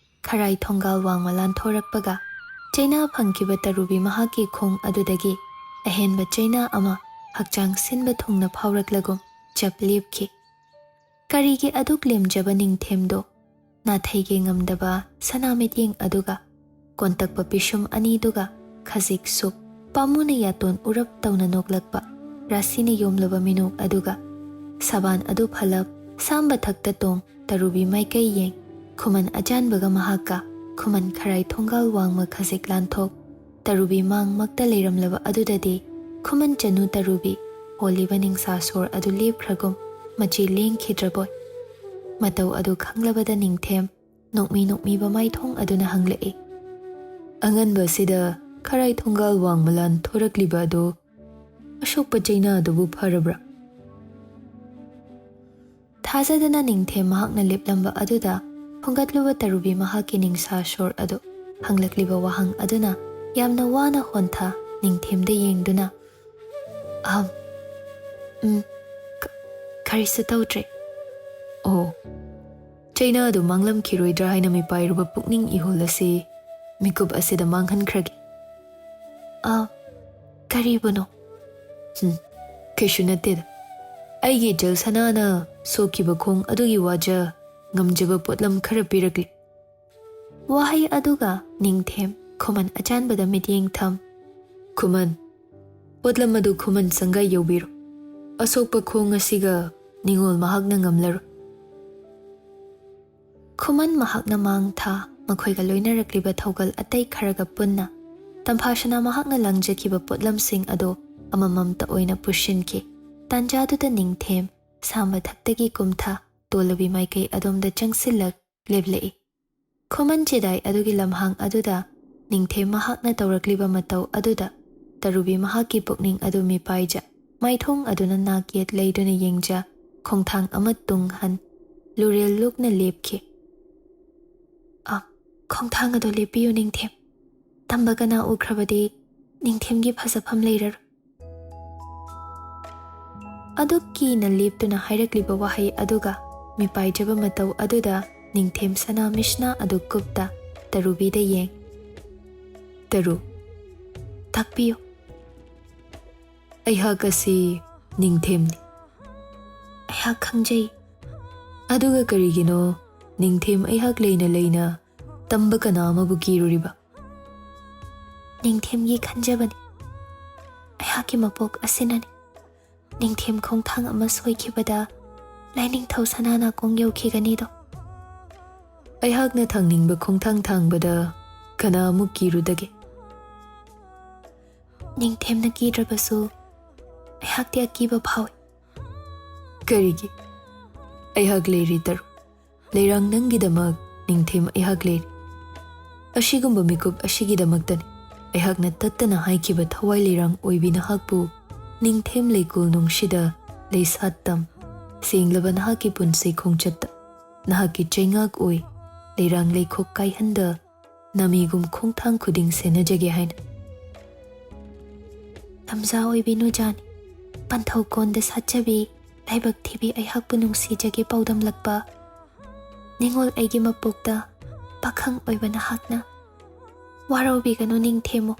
ꯈꯔꯥꯏ ꯊꯣꯡꯒꯥꯜ ꯋꯥꯡꯃ ꯂꯥꯟꯊꯣꯔꯛꯄꯒ, ꯆꯩꯅꯥ ꯐꯪꯈꯤꯕ ꯇꯔꯨꯕꯤ ꯃꯍꯥꯛꯀꯤ ꯈꯣꯡ ꯑꯗꯨꯗꯒꯤ ꯑꯍꯦꯟꯕ ꯆꯩꯅꯥ ꯑꯃ ꯍꯛꯆꯥꯡ ꯁꯤꯟꯕ ꯊꯨꯡꯅ ꯐꯥꯎꯔꯛꯂꯒꯨꯝ ꯆꯞ ꯂꯦꯞꯈꯤ꯫ ꯀꯔꯤꯒꯤ ꯑꯗꯨꯛ ꯂꯦꯝꯖꯕ ꯅꯤꯡꯊꯦꯝꯗꯣ? ꯅꯥꯊꯩꯒꯦ ꯉꯝꯗꯕ ꯁꯅꯥ ꯃꯤꯠꯌꯦꯡ ꯑꯗꯨꯒ, ꯀꯣꯟꯇꯛꯄ ꯄꯤꯁꯨꯝ ꯑꯅꯤꯗꯨꯒ, ꯈꯖꯤꯛ ꯁꯨꯛ ꯄꯥꯝꯃꯨꯅ ꯌꯥꯇꯣꯟ ꯎꯔꯞ ꯇꯧꯅ ꯅꯣꯛꯂꯛꯄ ꯔꯥꯁꯤꯅ ꯌꯣꯝꯂꯕ ꯃꯤꯅꯣꯛ ꯑꯗꯨꯒ, ꯁꯕꯥꯟ ꯑꯗꯨ ꯐꯂꯞ ꯁꯥꯝꯕ ꯊꯛꯇ ꯇꯣꯡ ꯇꯔꯨꯕꯤ ꯃꯥꯏꯀꯩ ꯌꯦꯡ, ꯈꯨꯃꯟ ꯑꯆꯥꯟꯕꯒ ꯃꯍꯥꯛꯀ ꯈꯨꯃꯟ ꯈꯔꯥꯏ ꯊꯣꯡꯒꯥꯜ ꯋꯥꯡꯃ ꯈꯖꯤꯛ ꯂꯥꯟꯊꯣꯛ, ꯇꯔꯨꯕꯤ ꯃꯥꯡꯃꯛꯇ ꯂꯩꯔꯝꯂꯕ ꯑꯗꯨꯗꯗꯤ ꯈꯨꯃꯟ ꯆꯅꯨ ꯇꯔꯨꯕꯤ ꯍꯣꯜꯂꯤꯕ ꯅꯤꯡꯁꯥ ꯁꯣꯔ ꯑꯗꯨ ꯂꯦꯞꯈ꯭ꯔꯒꯨꯝ ꯃꯆꯤ ꯂꯦꯡꯈꯤꯗ꯭ꯔꯕꯣꯏ꯫ ꯃꯇꯧ ꯑꯗꯨ ꯈꯪꯂꯕꯗ ꯅꯤꯡꯊꯦꯝ ꯅꯣꯛꯃꯤ ꯅꯣꯛꯃꯤꯕ ꯃꯥꯏꯊꯣꯡ ꯑꯗꯨꯅ ꯍꯪꯂꯛꯏ, "ꯑꯉꯟꯕ ꯑꯁꯤꯗ ꯈꯔꯥꯏ ꯊꯣꯡꯒꯥꯜ ꯋꯥꯡꯃ ꯂꯥꯟ ꯊꯣꯔꯛꯂꯤꯕ ꯑꯗꯨ ꯑꯁꯣꯛꯄ ꯆꯩꯅꯥ ꯑꯗꯨꯕꯨ ꯐꯔꯕ꯭ꯔꯥ?" ꯊꯥꯖꯗꯅ ꯅꯤꯡꯊꯦꯝ ꯃꯍꯥꯛꯅ ꯂꯦꯞꯂꯝꯕ ꯑꯗꯨꯗ ꯈꯣꯡꯒꯠꯂꯨꯕ ꯇꯔꯨꯕꯤ ꯃꯍꯥꯛꯀꯤ ꯅꯤꯡꯁꯥ ꯁꯣꯔ ꯑꯗꯨ ꯍꯪꯂꯛꯂꯤꯕ ꯋꯥꯍꯪ ꯑꯗꯨꯅ ꯌꯥꯝꯅ ꯋꯥꯅ ꯍꯣꯟꯊ ꯅꯤꯡꯊꯦꯝꯗ ꯌꯦꯡꯗꯨꯅ, "ꯑꯍꯝ, ꯎꯝ, ꯀ-, ꯀꯔꯤꯁꯨ ꯇꯧꯗ꯭ꯔꯦ꯫ ꯑꯣ, ꯆꯩꯅꯥ ꯑꯗꯨ ꯃꯥꯡꯂꯝꯈꯤꯔꯣꯏꯗ꯭ꯔꯥ ꯍꯥꯏꯅ ꯃꯤꯄꯥꯏꯔꯨꯕ ꯄꯨꯛꯅꯤꯡ ꯏꯍꯨꯜ ꯑꯁꯤ ꯃꯤꯀꯨꯞ ꯑꯁꯤꯗ ꯃꯥꯡꯍꯟꯈ꯭ꯔꯒꯦ꯫" "ꯑ, ꯀꯔꯤꯕꯨꯅꯣ?" "ꯍꯨꯝ, ꯀꯩꯁꯨ ꯅꯠꯇꯦꯗ꯫ ꯑꯩꯒꯤ ꯏꯆꯜ ꯁꯅꯥꯅ ꯁꯣꯛꯈꯤꯕ ꯈꯣꯡ ꯑꯗꯨꯒꯤ ꯋꯥꯖ ꯉꯝꯖꯕ ꯄꯣꯠꯂꯝ ꯈꯔ ꯄꯤꯔꯛꯂꯤ꯫" ꯋꯥꯍꯩ ꯑꯗꯨꯒ ꯅꯤꯡꯊꯦꯝ ꯈꯨꯃꯟ ꯑꯆꯥꯟꯕꯗ ꯃꯤꯠꯌꯦꯡ ꯊꯝ꯫ "ꯈꯨꯃꯟ, ꯄꯣꯠꯂꯝ ꯑꯗꯨ ꯈꯨꯃꯟ ꯁꯪꯒꯥꯏ ꯌꯧꯕꯤꯔꯣ꯫ ꯑꯁꯣꯛꯄ ꯈꯣꯡ ꯑꯁꯤꯒ ꯅꯤꯉꯣꯜ ꯃꯍꯥꯛꯅ ꯉꯝꯂꯔꯣꯏ꯫" ꯈꯨꯃꯟ ꯃꯍꯥꯛꯅ ꯃꯥꯡ ꯊꯥ ꯃꯈꯣꯏꯒ ꯂꯣꯏꯅꯔꯛꯂꯤꯕ ꯊꯧꯒꯜ ꯑꯇꯩ ꯈꯔꯒ ꯄꯨꯟꯅ ꯇꯝꯐꯥꯁꯅꯥ ꯃꯍꯥꯛꯅ ꯂꯪꯖꯈꯤꯕ ꯄꯣꯠꯂꯝꯁꯤꯡ ꯑꯗꯨ ꯑꯃꯃꯝꯇ ꯑꯣꯏꯅ ꯄꯨꯁꯤꯟꯈꯤ꯫ ꯇꯥꯟꯖꯥꯗꯨꯗ ꯅꯤꯡꯊꯦꯝ ꯁꯥ ꯃꯊꯛꯇꯒꯤ ꯀꯨꯝꯊ ꯇꯣꯂꯕꯤ ꯃꯥꯏꯀꯩ ꯑꯗꯣꯝꯗ ꯆꯪꯁꯤꯜꯂꯛ ꯂꯦꯞꯂꯛꯏ꯫ ꯈꯨꯃꯟ ꯆꯦꯗꯥꯏ ꯑꯗꯨꯒꯤ ꯂꯝꯍꯥꯡ ꯑꯗꯨꯗ ꯅꯤꯡꯊꯦꯝ ꯃꯍꯥꯛꯅ ꯇꯧꯔꯛꯂꯤꯕ ꯃꯇꯧ ꯑꯗꯨꯗ ꯇꯔꯨꯕꯤ ꯃꯍꯥꯛꯀꯤ ꯄꯨꯛꯅꯤꯡ ꯑꯗꯨ ꯃꯤꯄꯥꯏꯖ ꯃꯥꯏꯊꯣꯡ ꯑꯗꯨꯅ ꯅꯥꯛ ꯌꯦꯠ ꯂꯩꯗꯨꯅ ꯌꯦꯡꯖ ꯈꯣꯡꯊꯥꯡ ꯑꯃ ꯇꯨꯡ ꯍꯟ ꯂꯨꯔꯦꯜ ꯂꯨꯛꯅ ꯂꯦꯞꯈꯤ꯫ "ꯑ, ꯈꯣꯡꯊꯥꯡ ꯑꯗꯨ ꯂꯦꯞꯄꯤꯌꯨ ꯅꯤꯡꯊꯦꯝ꯫ ꯇꯝꯕ ꯀꯅꯥ ꯎꯈ꯭ꯔꯕꯗꯤ ꯅꯤꯡꯊꯦꯝꯒꯤ ꯐꯖꯐꯝ ꯂꯩꯔꯔꯣꯏ꯫" ꯑꯗꯨ ꯀꯤꯅ ꯂꯦꯞꯇꯨꯅ ꯍꯥꯏꯔꯛꯂꯤꯕ ꯋꯥꯍꯩ ꯑꯗꯨꯒ ꯃꯤꯄꯥꯏꯖꯕ ꯃꯇꯧ ꯑꯗꯨꯗ ꯅꯤꯡꯊꯦꯝ ꯁꯅꯥ ꯃꯤꯁꯅꯥ ꯑꯗꯨ ꯀꯨꯞꯇ ꯇꯔꯨꯕꯤꯗ ꯌꯦꯡ꯫ "ꯇꯔꯨ, ꯇꯥꯛꯄꯤꯌꯨ꯫" "ꯑꯩꯍꯥꯛ ꯑꯁꯤ ꯅꯤꯡꯊꯦꯝꯅꯤ꯫" "ꯑꯩꯍꯥꯛ ꯈꯪꯖꯩ꯫" "ꯑꯗꯨꯒ ꯀꯔꯤꯒꯤꯅꯣ ꯅꯤꯡꯊꯦꯝ ꯑꯩꯍꯥꯛ ꯂꯩꯅ ꯂꯩꯅ ꯇꯝꯕ ꯀꯅꯥ ꯑꯃꯕꯨ ꯀꯤꯔꯨꯔꯤꯕ?" "ꯅꯤꯡꯊꯦꯝꯒꯤ ꯈꯟꯖꯕꯅꯤ꯫ ꯑꯩꯍꯥꯛꯀꯤ ꯃꯄꯣꯛ ꯑꯁꯤꯅꯅꯤ꯫ ꯅꯤꯡꯊꯦꯝ ꯈꯣꯡꯊꯥꯡ ꯑꯃ ꯁꯣꯏꯈꯤꯕꯗ ꯂꯥꯏꯅꯤꯡꯊꯧ ꯁꯅꯥ ꯅꯥꯀꯣꯡ ꯌꯧꯈꯤꯒꯅꯤꯗꯣ꯫" "ꯑꯩꯍꯥꯛꯅ ꯊꯥꯡꯅꯤꯡꯕ ꯈꯣꯡꯊꯥꯡ ꯊꯥꯡꯕꯗ ꯀꯅꯥ ꯑꯃꯨꯛ ꯀꯤꯔꯨꯗꯒꯦ?" "ꯅꯤꯡꯊꯦꯝꯅ ꯀꯤꯗ꯭ꯔꯕꯁꯨ ꯑꯩꯍꯥꯛꯇꯤ ꯑꯀꯤꯕ ꯐꯥꯎꯏ꯫ "ꯀꯔꯤꯒꯤ? ꯑꯩꯍꯥꯛ ꯂꯩꯔꯤ, ꯇꯔꯨ꯫ ꯂꯩꯔꯥꯡ ꯅꯪꯒꯤꯗꯃꯛ, ꯅꯤꯡꯊꯦꯝ ꯑꯩꯍꯥꯛ ꯂꯩꯔꯤ꯫ ꯑꯁꯤꯒꯨꯝꯕ ꯃꯤꯀꯨꯞ ꯑꯁꯤꯒꯤꯗꯃꯛꯇꯅꯤ ꯑꯩꯍꯥꯛꯅ ꯇꯠꯇꯅ ꯍꯥꯏꯈꯤꯕ ꯊꯋꯥꯏ ꯂꯩꯔꯥꯡ ꯑꯣꯏꯕꯤ ꯅꯍꯥꯛꯄꯨ ꯅꯤꯡꯊꯦꯝ ꯂꯩꯀꯣꯜꯅꯨꯡꯁꯤꯗ ꯂꯩꯁꯥꯠ ꯇꯝ ꯁꯦꯡꯂꯕ ꯅꯍꯥꯛꯀꯤ ꯄꯨꯟꯁꯤ ꯈꯣꯡꯆꯠꯇ ꯅꯍꯥꯛꯀꯤ ꯆꯩꯉꯥꯛ ꯑꯣꯏ ꯂꯩꯔꯥꯡ ꯂꯩꯈꯣꯛ ꯀꯥꯏꯍꯟꯗ ꯅꯥꯃꯤꯒꯨꯝ ꯈꯣꯡꯊꯥꯡ ꯈꯨꯗꯤꯡ ꯁꯦꯟꯅꯖꯒꯦ ꯍꯥꯏꯅ꯫ ꯂꯝꯖꯥ ꯑꯣꯏꯕꯤ ꯅꯨꯖꯥꯅꯤ, ꯄꯟꯊꯧ ꯀꯣꯟꯗ ꯁꯥꯠꯆꯕꯤ, ꯂꯥꯏꯕꯛ ꯊꯤꯕꯤ ꯑꯩꯍꯥꯛꯄꯨ ꯅꯨꯡꯁꯤꯖꯒꯦ ꯄꯥꯎꯗꯝꯂꯛꯄ ꯅꯤꯉꯣꯜ ꯑꯩꯒꯤ ꯃꯄꯣꯛꯇ ꯄꯥꯈꯪ ꯑꯣꯏꯕ ꯅꯍꯥꯛꯅ ꯋꯥꯔꯧꯕꯤꯒꯅꯨ ꯅꯤꯡꯊꯦꯝꯃꯨ꯫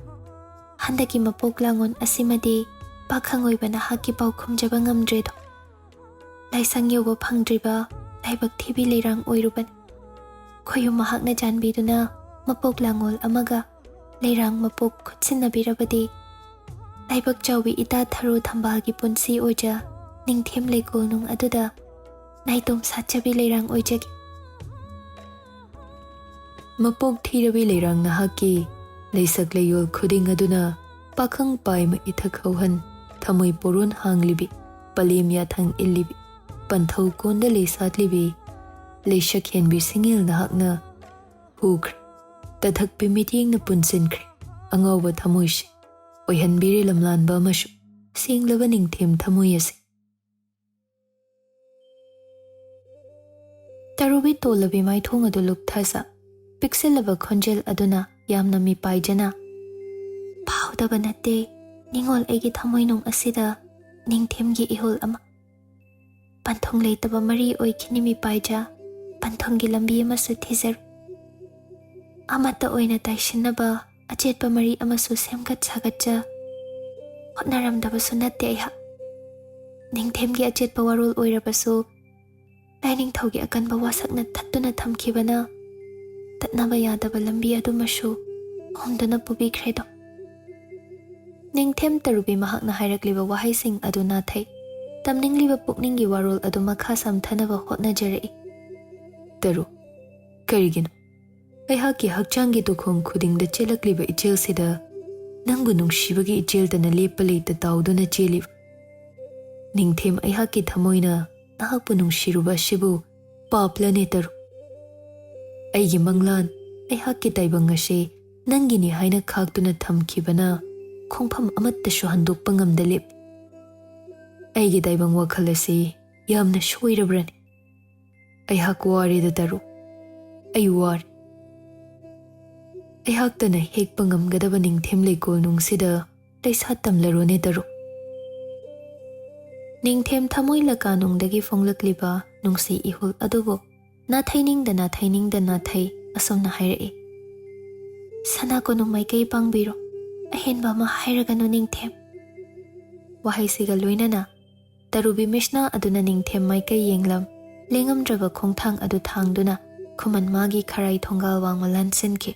ꯍꯟꯗꯛꯀꯤ ꯃꯄꯣꯛ ꯂꯥꯡꯉꯣꯟ ꯑꯁꯤꯃꯗꯤ ꯄꯥꯈꯪ ꯑꯣꯏꯕ ꯅꯍꯥꯛꯀꯤ ꯄꯥꯎ ꯈꯨꯝꯖꯕ ꯉꯝꯗ꯭ꯔꯦꯗꯣ꯫ ꯂꯥꯏꯁꯪ ꯌꯧꯕ ꯐꯪꯗ꯭ꯔꯤꯕ ꯂꯥꯏꯕꯛ ꯊꯤꯕꯤ ꯂꯩꯔꯥꯡ ꯑꯣꯏꯔꯨꯕꯅꯤ꯫ ꯈꯣꯏꯌꯨꯝ ꯃꯍꯥꯛꯅ ꯆꯥꯟꯕꯤꯗꯨꯅ ꯃꯄꯣꯛ ꯂꯥꯡꯉꯣꯜ ꯑꯃꯒ ꯂꯩꯔꯥꯡ ꯃꯄꯣꯛ ꯈꯨꯠꯁꯤꯟꯅꯕꯤꯔꯕꯗꯤ ꯂꯥꯏꯕꯛ ꯆꯥꯎꯕꯤ ꯏꯇꯥ ꯊꯔꯣ ꯊꯝꯕꯥꯜꯒꯤ ꯄꯨꯟꯁꯤ ꯑꯣꯏꯖ ꯅꯤꯡꯊꯦꯝ ꯂꯩꯀꯣꯜꯅꯨꯡ ꯑꯗꯨꯗ ꯅꯥꯏꯇꯣꯝ ꯁꯥꯠꯆꯕꯤ ꯂꯩꯔꯥꯡ ꯑꯣꯏꯖꯒꯦ꯫ ꯃꯄꯣꯛ ꯊꯤꯔꯕꯤ ꯂꯩꯔꯥꯡ ꯅꯍꯥꯛꯀꯤ ꯂꯩꯁꯛ ꯂꯩꯌꯣꯜ ꯈꯨꯗꯤꯡ ꯑꯗꯨꯅ ꯄꯥꯈꯪ ꯄꯥꯏꯃ ꯏꯊꯛ ꯍꯧꯍꯟ ꯊꯃꯣꯏ ꯄꯣꯔꯣꯟ ꯍꯥꯡꯂꯤꯕꯤ ꯄꯂꯦꯝ ꯌꯥꯊꯪ ꯏꯜꯂꯤꯕꯤ ꯄꯟꯊꯧ ꯀꯣꯟꯗ ꯂꯩ ꯁꯥꯠꯂꯤꯕꯤ ꯂꯩꯁꯛ ꯍꯦꯟꯕꯤ ꯁꯤꯡꯉꯦꯜ ꯅꯍꯥꯛꯅ ꯍꯨꯈ꯭ꯔꯦ꯫ ꯇꯊꯛꯄꯤ ꯃꯤꯠꯌꯦꯡꯅ ꯄꯨꯟꯁꯤꯟꯈ꯭ꯔꯦ꯫ ꯑꯉꯥꯎꯕ ꯊꯃꯣꯏꯁꯦ ꯑꯣꯏꯍꯟꯕꯤꯔꯦ ꯂꯝꯂꯥꯟꯕ ꯑꯃꯁꯨ ꯁꯦꯡꯂꯕ ꯅꯤꯡꯊꯦꯝ ꯊꯃꯣꯏ ꯑꯁꯦ꯫ ꯇꯔꯨꯕꯤ ꯇꯣꯜꯂꯕꯤ ꯃꯥꯏꯊꯣꯡ ꯑꯗꯨ ꯂꯨꯞꯊꯖ ꯄꯤꯛꯁꯤꯜꯂꯕ ꯈꯣꯟꯖꯦꯜ ꯑꯗꯨꯅ ꯌꯥꯝꯅ ꯃꯤꯄꯥꯏꯖꯅ, "ꯐꯥꯎꯗꯕ ꯅꯠꯇꯦ ꯅꯤꯡꯉꯣꯜ ꯑꯩꯒꯤ ꯊꯃꯣꯏꯅꯨꯡ ꯑꯁꯤꯗ ꯅꯤꯡꯊꯦꯝꯒꯤ ꯏꯍꯨꯜ ꯑꯃ꯫ ꯄꯟꯊꯨꯡ ꯂꯩꯇꯕ ꯃꯔꯤ ꯑꯣꯏꯈꯤꯅꯤ ꯃꯤꯄꯥꯏꯖ, ꯄꯟꯊꯨꯡꯒꯤ ꯂꯝꯕꯤ ꯑꯃꯁꯨ ꯊꯤꯖꯔꯨ꯫ ꯑꯃꯠꯇ ꯑꯣꯏꯅ ꯇꯥꯏꯁꯤꯟꯅꯕ ꯑꯆꯦꯠꯄ ꯃꯔꯤ ꯑꯃꯁꯨ ꯁꯦꯝꯒꯠ ꯁꯥꯒꯠꯆ ꯍꯣꯠꯅꯔꯝꯗꯕꯁꯨ ꯅꯠꯇꯦ ꯑꯩꯍꯥꯛ꯫ ꯅꯤꯡꯊꯦꯝꯒꯤ ꯑꯆꯦꯠꯄ ꯋꯥꯔꯣꯜ ꯑꯣꯏꯔꯕꯁꯨ ꯂꯥꯏꯅꯤꯡꯊꯧꯒꯤ ꯑꯀꯟꯕ ꯋꯥꯁꯛꯅ ꯊꯠꯇꯨꯅ ꯊꯝꯈꯤꯕꯅ ꯇꯠꯅꯕ ꯌꯥꯗꯕ ꯂꯝꯕꯤ ꯑꯗꯨꯃꯁꯨ ꯍꯣꯝꯗꯨꯅ ꯄꯨꯕꯤꯈ꯭ꯔꯦꯗꯣ"꯫ ꯅꯤꯡꯊꯦꯝ ꯇꯔꯨꯕꯤ ꯃꯍꯥꯛꯅ ꯍꯥꯏꯔꯛꯂꯤꯕ ꯋꯥꯍꯩꯁꯤꯡ ꯑꯗꯨ ꯅꯥꯊꯩ꯫ ꯇꯝꯅꯤꯡꯂꯤꯕ ꯄꯨꯛꯅꯤꯡꯒꯤ ꯋꯥꯔꯣꯜ ꯑꯗꯨ ꯃꯈꯥ ꯁꯝꯊꯅꯕ ꯍꯣꯠꯅꯖꯔꯛꯏ꯫ "ꯇꯔꯨ, ꯀꯔꯤꯒꯤꯅꯣ ꯑꯩꯍꯥꯛꯀꯤ ꯍꯛꯆꯥꯡꯒꯤ ꯇꯨꯈꯣꯡ ꯈꯨꯗꯤꯡꯗ ꯆꯦꯜꯂꯛꯂꯤꯕ ꯏꯆꯦꯜꯁꯤꯗ ꯅꯪꯕꯨ ꯅꯨꯡꯁꯤꯕꯒꯤ ꯏꯆꯦꯜꯇꯅ ꯂꯦꯞꯄ ꯂꯩꯇ ꯇꯥꯎꯗꯨꯅ ꯆꯦꯜꯂꯤꯕ ꯅꯤꯡꯊꯦꯝ, ꯑꯩꯍꯥꯛꯀꯤ ꯊꯃꯣꯏꯅ ꯅꯍꯥꯛꯄꯨ ꯅꯨꯡꯁꯤꯔꯨꯕ ꯑꯁꯤꯕꯨ ꯄꯥꯞꯂꯅꯦ ꯇꯔꯨ? ꯑꯩꯒꯤ ꯃꯪꯂꯥꯟ, ꯑꯩꯍꯥꯛꯀꯤ ꯇꯥꯏꯕꯪ ꯑꯁꯤ ꯅꯪꯒꯤꯅꯤ ꯍꯥꯏꯅ ꯈꯥꯛꯇꯨꯅ ꯊꯝꯈꯤꯕꯅ ꯈꯣꯡꯐꯝ ꯑꯃꯠꯇꯁꯨ ꯍꯟꯗꯣꯛꯄ ꯉꯝꯗ ꯂꯦꯞ꯫ ꯑꯩꯒꯤ ꯇꯥꯏꯕꯪ ꯋꯥꯈꯜ ꯑꯁꯤ ꯌꯥꯝꯅ ꯁꯣꯏꯔꯕ꯭ꯔꯅꯦ? ꯑꯩꯍꯥꯛ ꯋꯥꯔꯦꯗ ꯇꯔꯨ, ꯑꯩ ꯋꯥꯔꯦ꯫ ꯑꯩꯍꯥꯛꯇꯅ ꯍꯦꯛꯄ ꯉꯝꯒꯗꯕ ꯅꯤꯡꯊꯦꯝ ꯂꯩꯀꯣꯜ ꯅꯨꯡꯁꯤꯗ ꯂꯩꯁꯥ ꯇꯝꯂꯔꯣꯅꯦ ꯇꯔꯨ꯫ ꯅꯤꯡꯊꯦꯝ ꯊꯃꯣꯏ ꯂꯀꯥꯅꯨꯡꯗꯒꯤ ꯐꯣꯡꯂꯛꯂꯤꯕ ꯅꯨꯡꯁꯤ ꯏꯍꯨꯜ ꯑꯗꯨꯕꯨ ꯅꯥꯊꯩꯅꯤꯡꯗ ꯅꯥꯊꯩꯅꯤꯡꯗ ꯅꯥꯊꯩ ꯑꯁꯨꯝꯅ ꯍꯥꯏꯔꯛꯏ, "ꯁꯅꯥ ꯀꯣꯅꯨꯡ ꯃꯥꯏꯀꯩ ꯄꯥꯡꯕꯤꯔꯣ, ꯑꯍꯦꯟꯕ ꯑꯃ ꯍꯥꯏꯔꯒꯅꯨ ꯅꯤꯡꯊꯦꯝ"꯫ ꯋꯥꯍꯩꯁꯤꯒ ꯂꯣꯏꯅꯅ ꯇꯔꯨꯕꯤ ꯃꯤꯁꯅꯥ ꯑꯗꯨꯅ ꯅꯤꯡꯊꯦꯝ ꯃꯥꯏꯀꯩ ꯌꯦꯡꯂꯝ, ꯂꯦꯡꯉꯝꯗ꯭ꯔꯕ ꯈꯣꯡꯊꯥꯡ ꯑꯗꯨ ꯊꯥꯡꯗꯨꯅ ꯈꯨꯃꯟ ꯃꯥꯒꯤ ꯈꯔꯥꯏ ꯊꯣꯡꯒꯥꯜ ꯋꯥꯡꯃ ꯂꯥꯟꯁꯤꯟꯈꯤ꯫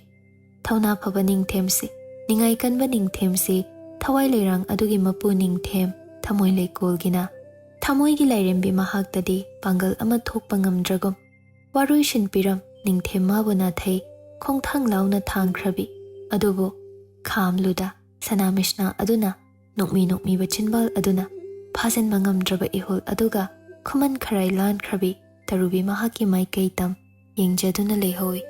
ꯊꯧꯅꯥ ꯐꯕ ꯅꯤꯡꯊꯦꯝꯁꯤ, ꯅꯤꯡꯉꯥꯏ ꯀꯟꯕ ꯅꯤꯡꯊꯦꯝꯁꯤ, ꯊꯋꯥꯏ ꯂꯩꯔꯥꯡ ꯑꯗꯨꯒꯤ ꯃꯄꯨ ꯅꯤꯡꯊꯦꯝ ꯊꯃꯣꯏ ꯂꯩꯀꯣꯜꯒꯤꯅ ꯊꯃꯣꯏꯒꯤ ꯂꯥꯏꯔꯦꯝꯕꯤ ꯃꯍꯥꯛꯇꯗꯤ ꯄꯥꯡꯒꯜ ꯑꯃ ꯊꯣꯛꯄ ꯉꯝꯗ꯭ꯔꯒꯨꯝ꯫ ꯋꯥꯔꯣꯏꯁꯤꯟ ꯄꯤꯔꯝ ꯅꯤꯡꯊꯦꯝ ꯃꯥꯕꯨ ꯅꯥꯊꯩ ꯈꯣꯡꯊꯥꯡ ꯂꯥꯎꯅ ꯊꯥꯡꯈ꯭ꯔꯕꯤ ꯑꯗꯨꯕꯨ ꯈꯥꯝꯂꯨꯗ ꯁꯅꯥ ꯃꯤꯁꯅꯥ ꯑꯗꯨꯅ ꯅꯣꯛꯃꯤ ꯅꯣꯛꯃꯤꯕ ꯆꯤꯟꯕꯥꯜ ꯑꯗꯨꯅ ꯐꯥꯖꯤꯟꯕ ꯉꯝꯗ꯭ꯔꯕ ꯏꯍꯨꯜ ꯑꯗꯨꯒ ꯈꯨꯃꯟ ꯈꯔꯥꯏ ꯂꯥꯟꯈ꯭ꯔꯕꯤ ꯇꯔꯨꯕꯤ ꯃꯍꯥꯛꯀꯤ ꯃꯥꯏꯀꯩ ꯇꯝ ꯌꯦꯡꯖꯗꯨꯅ ꯂꯩꯍꯧꯏ꯫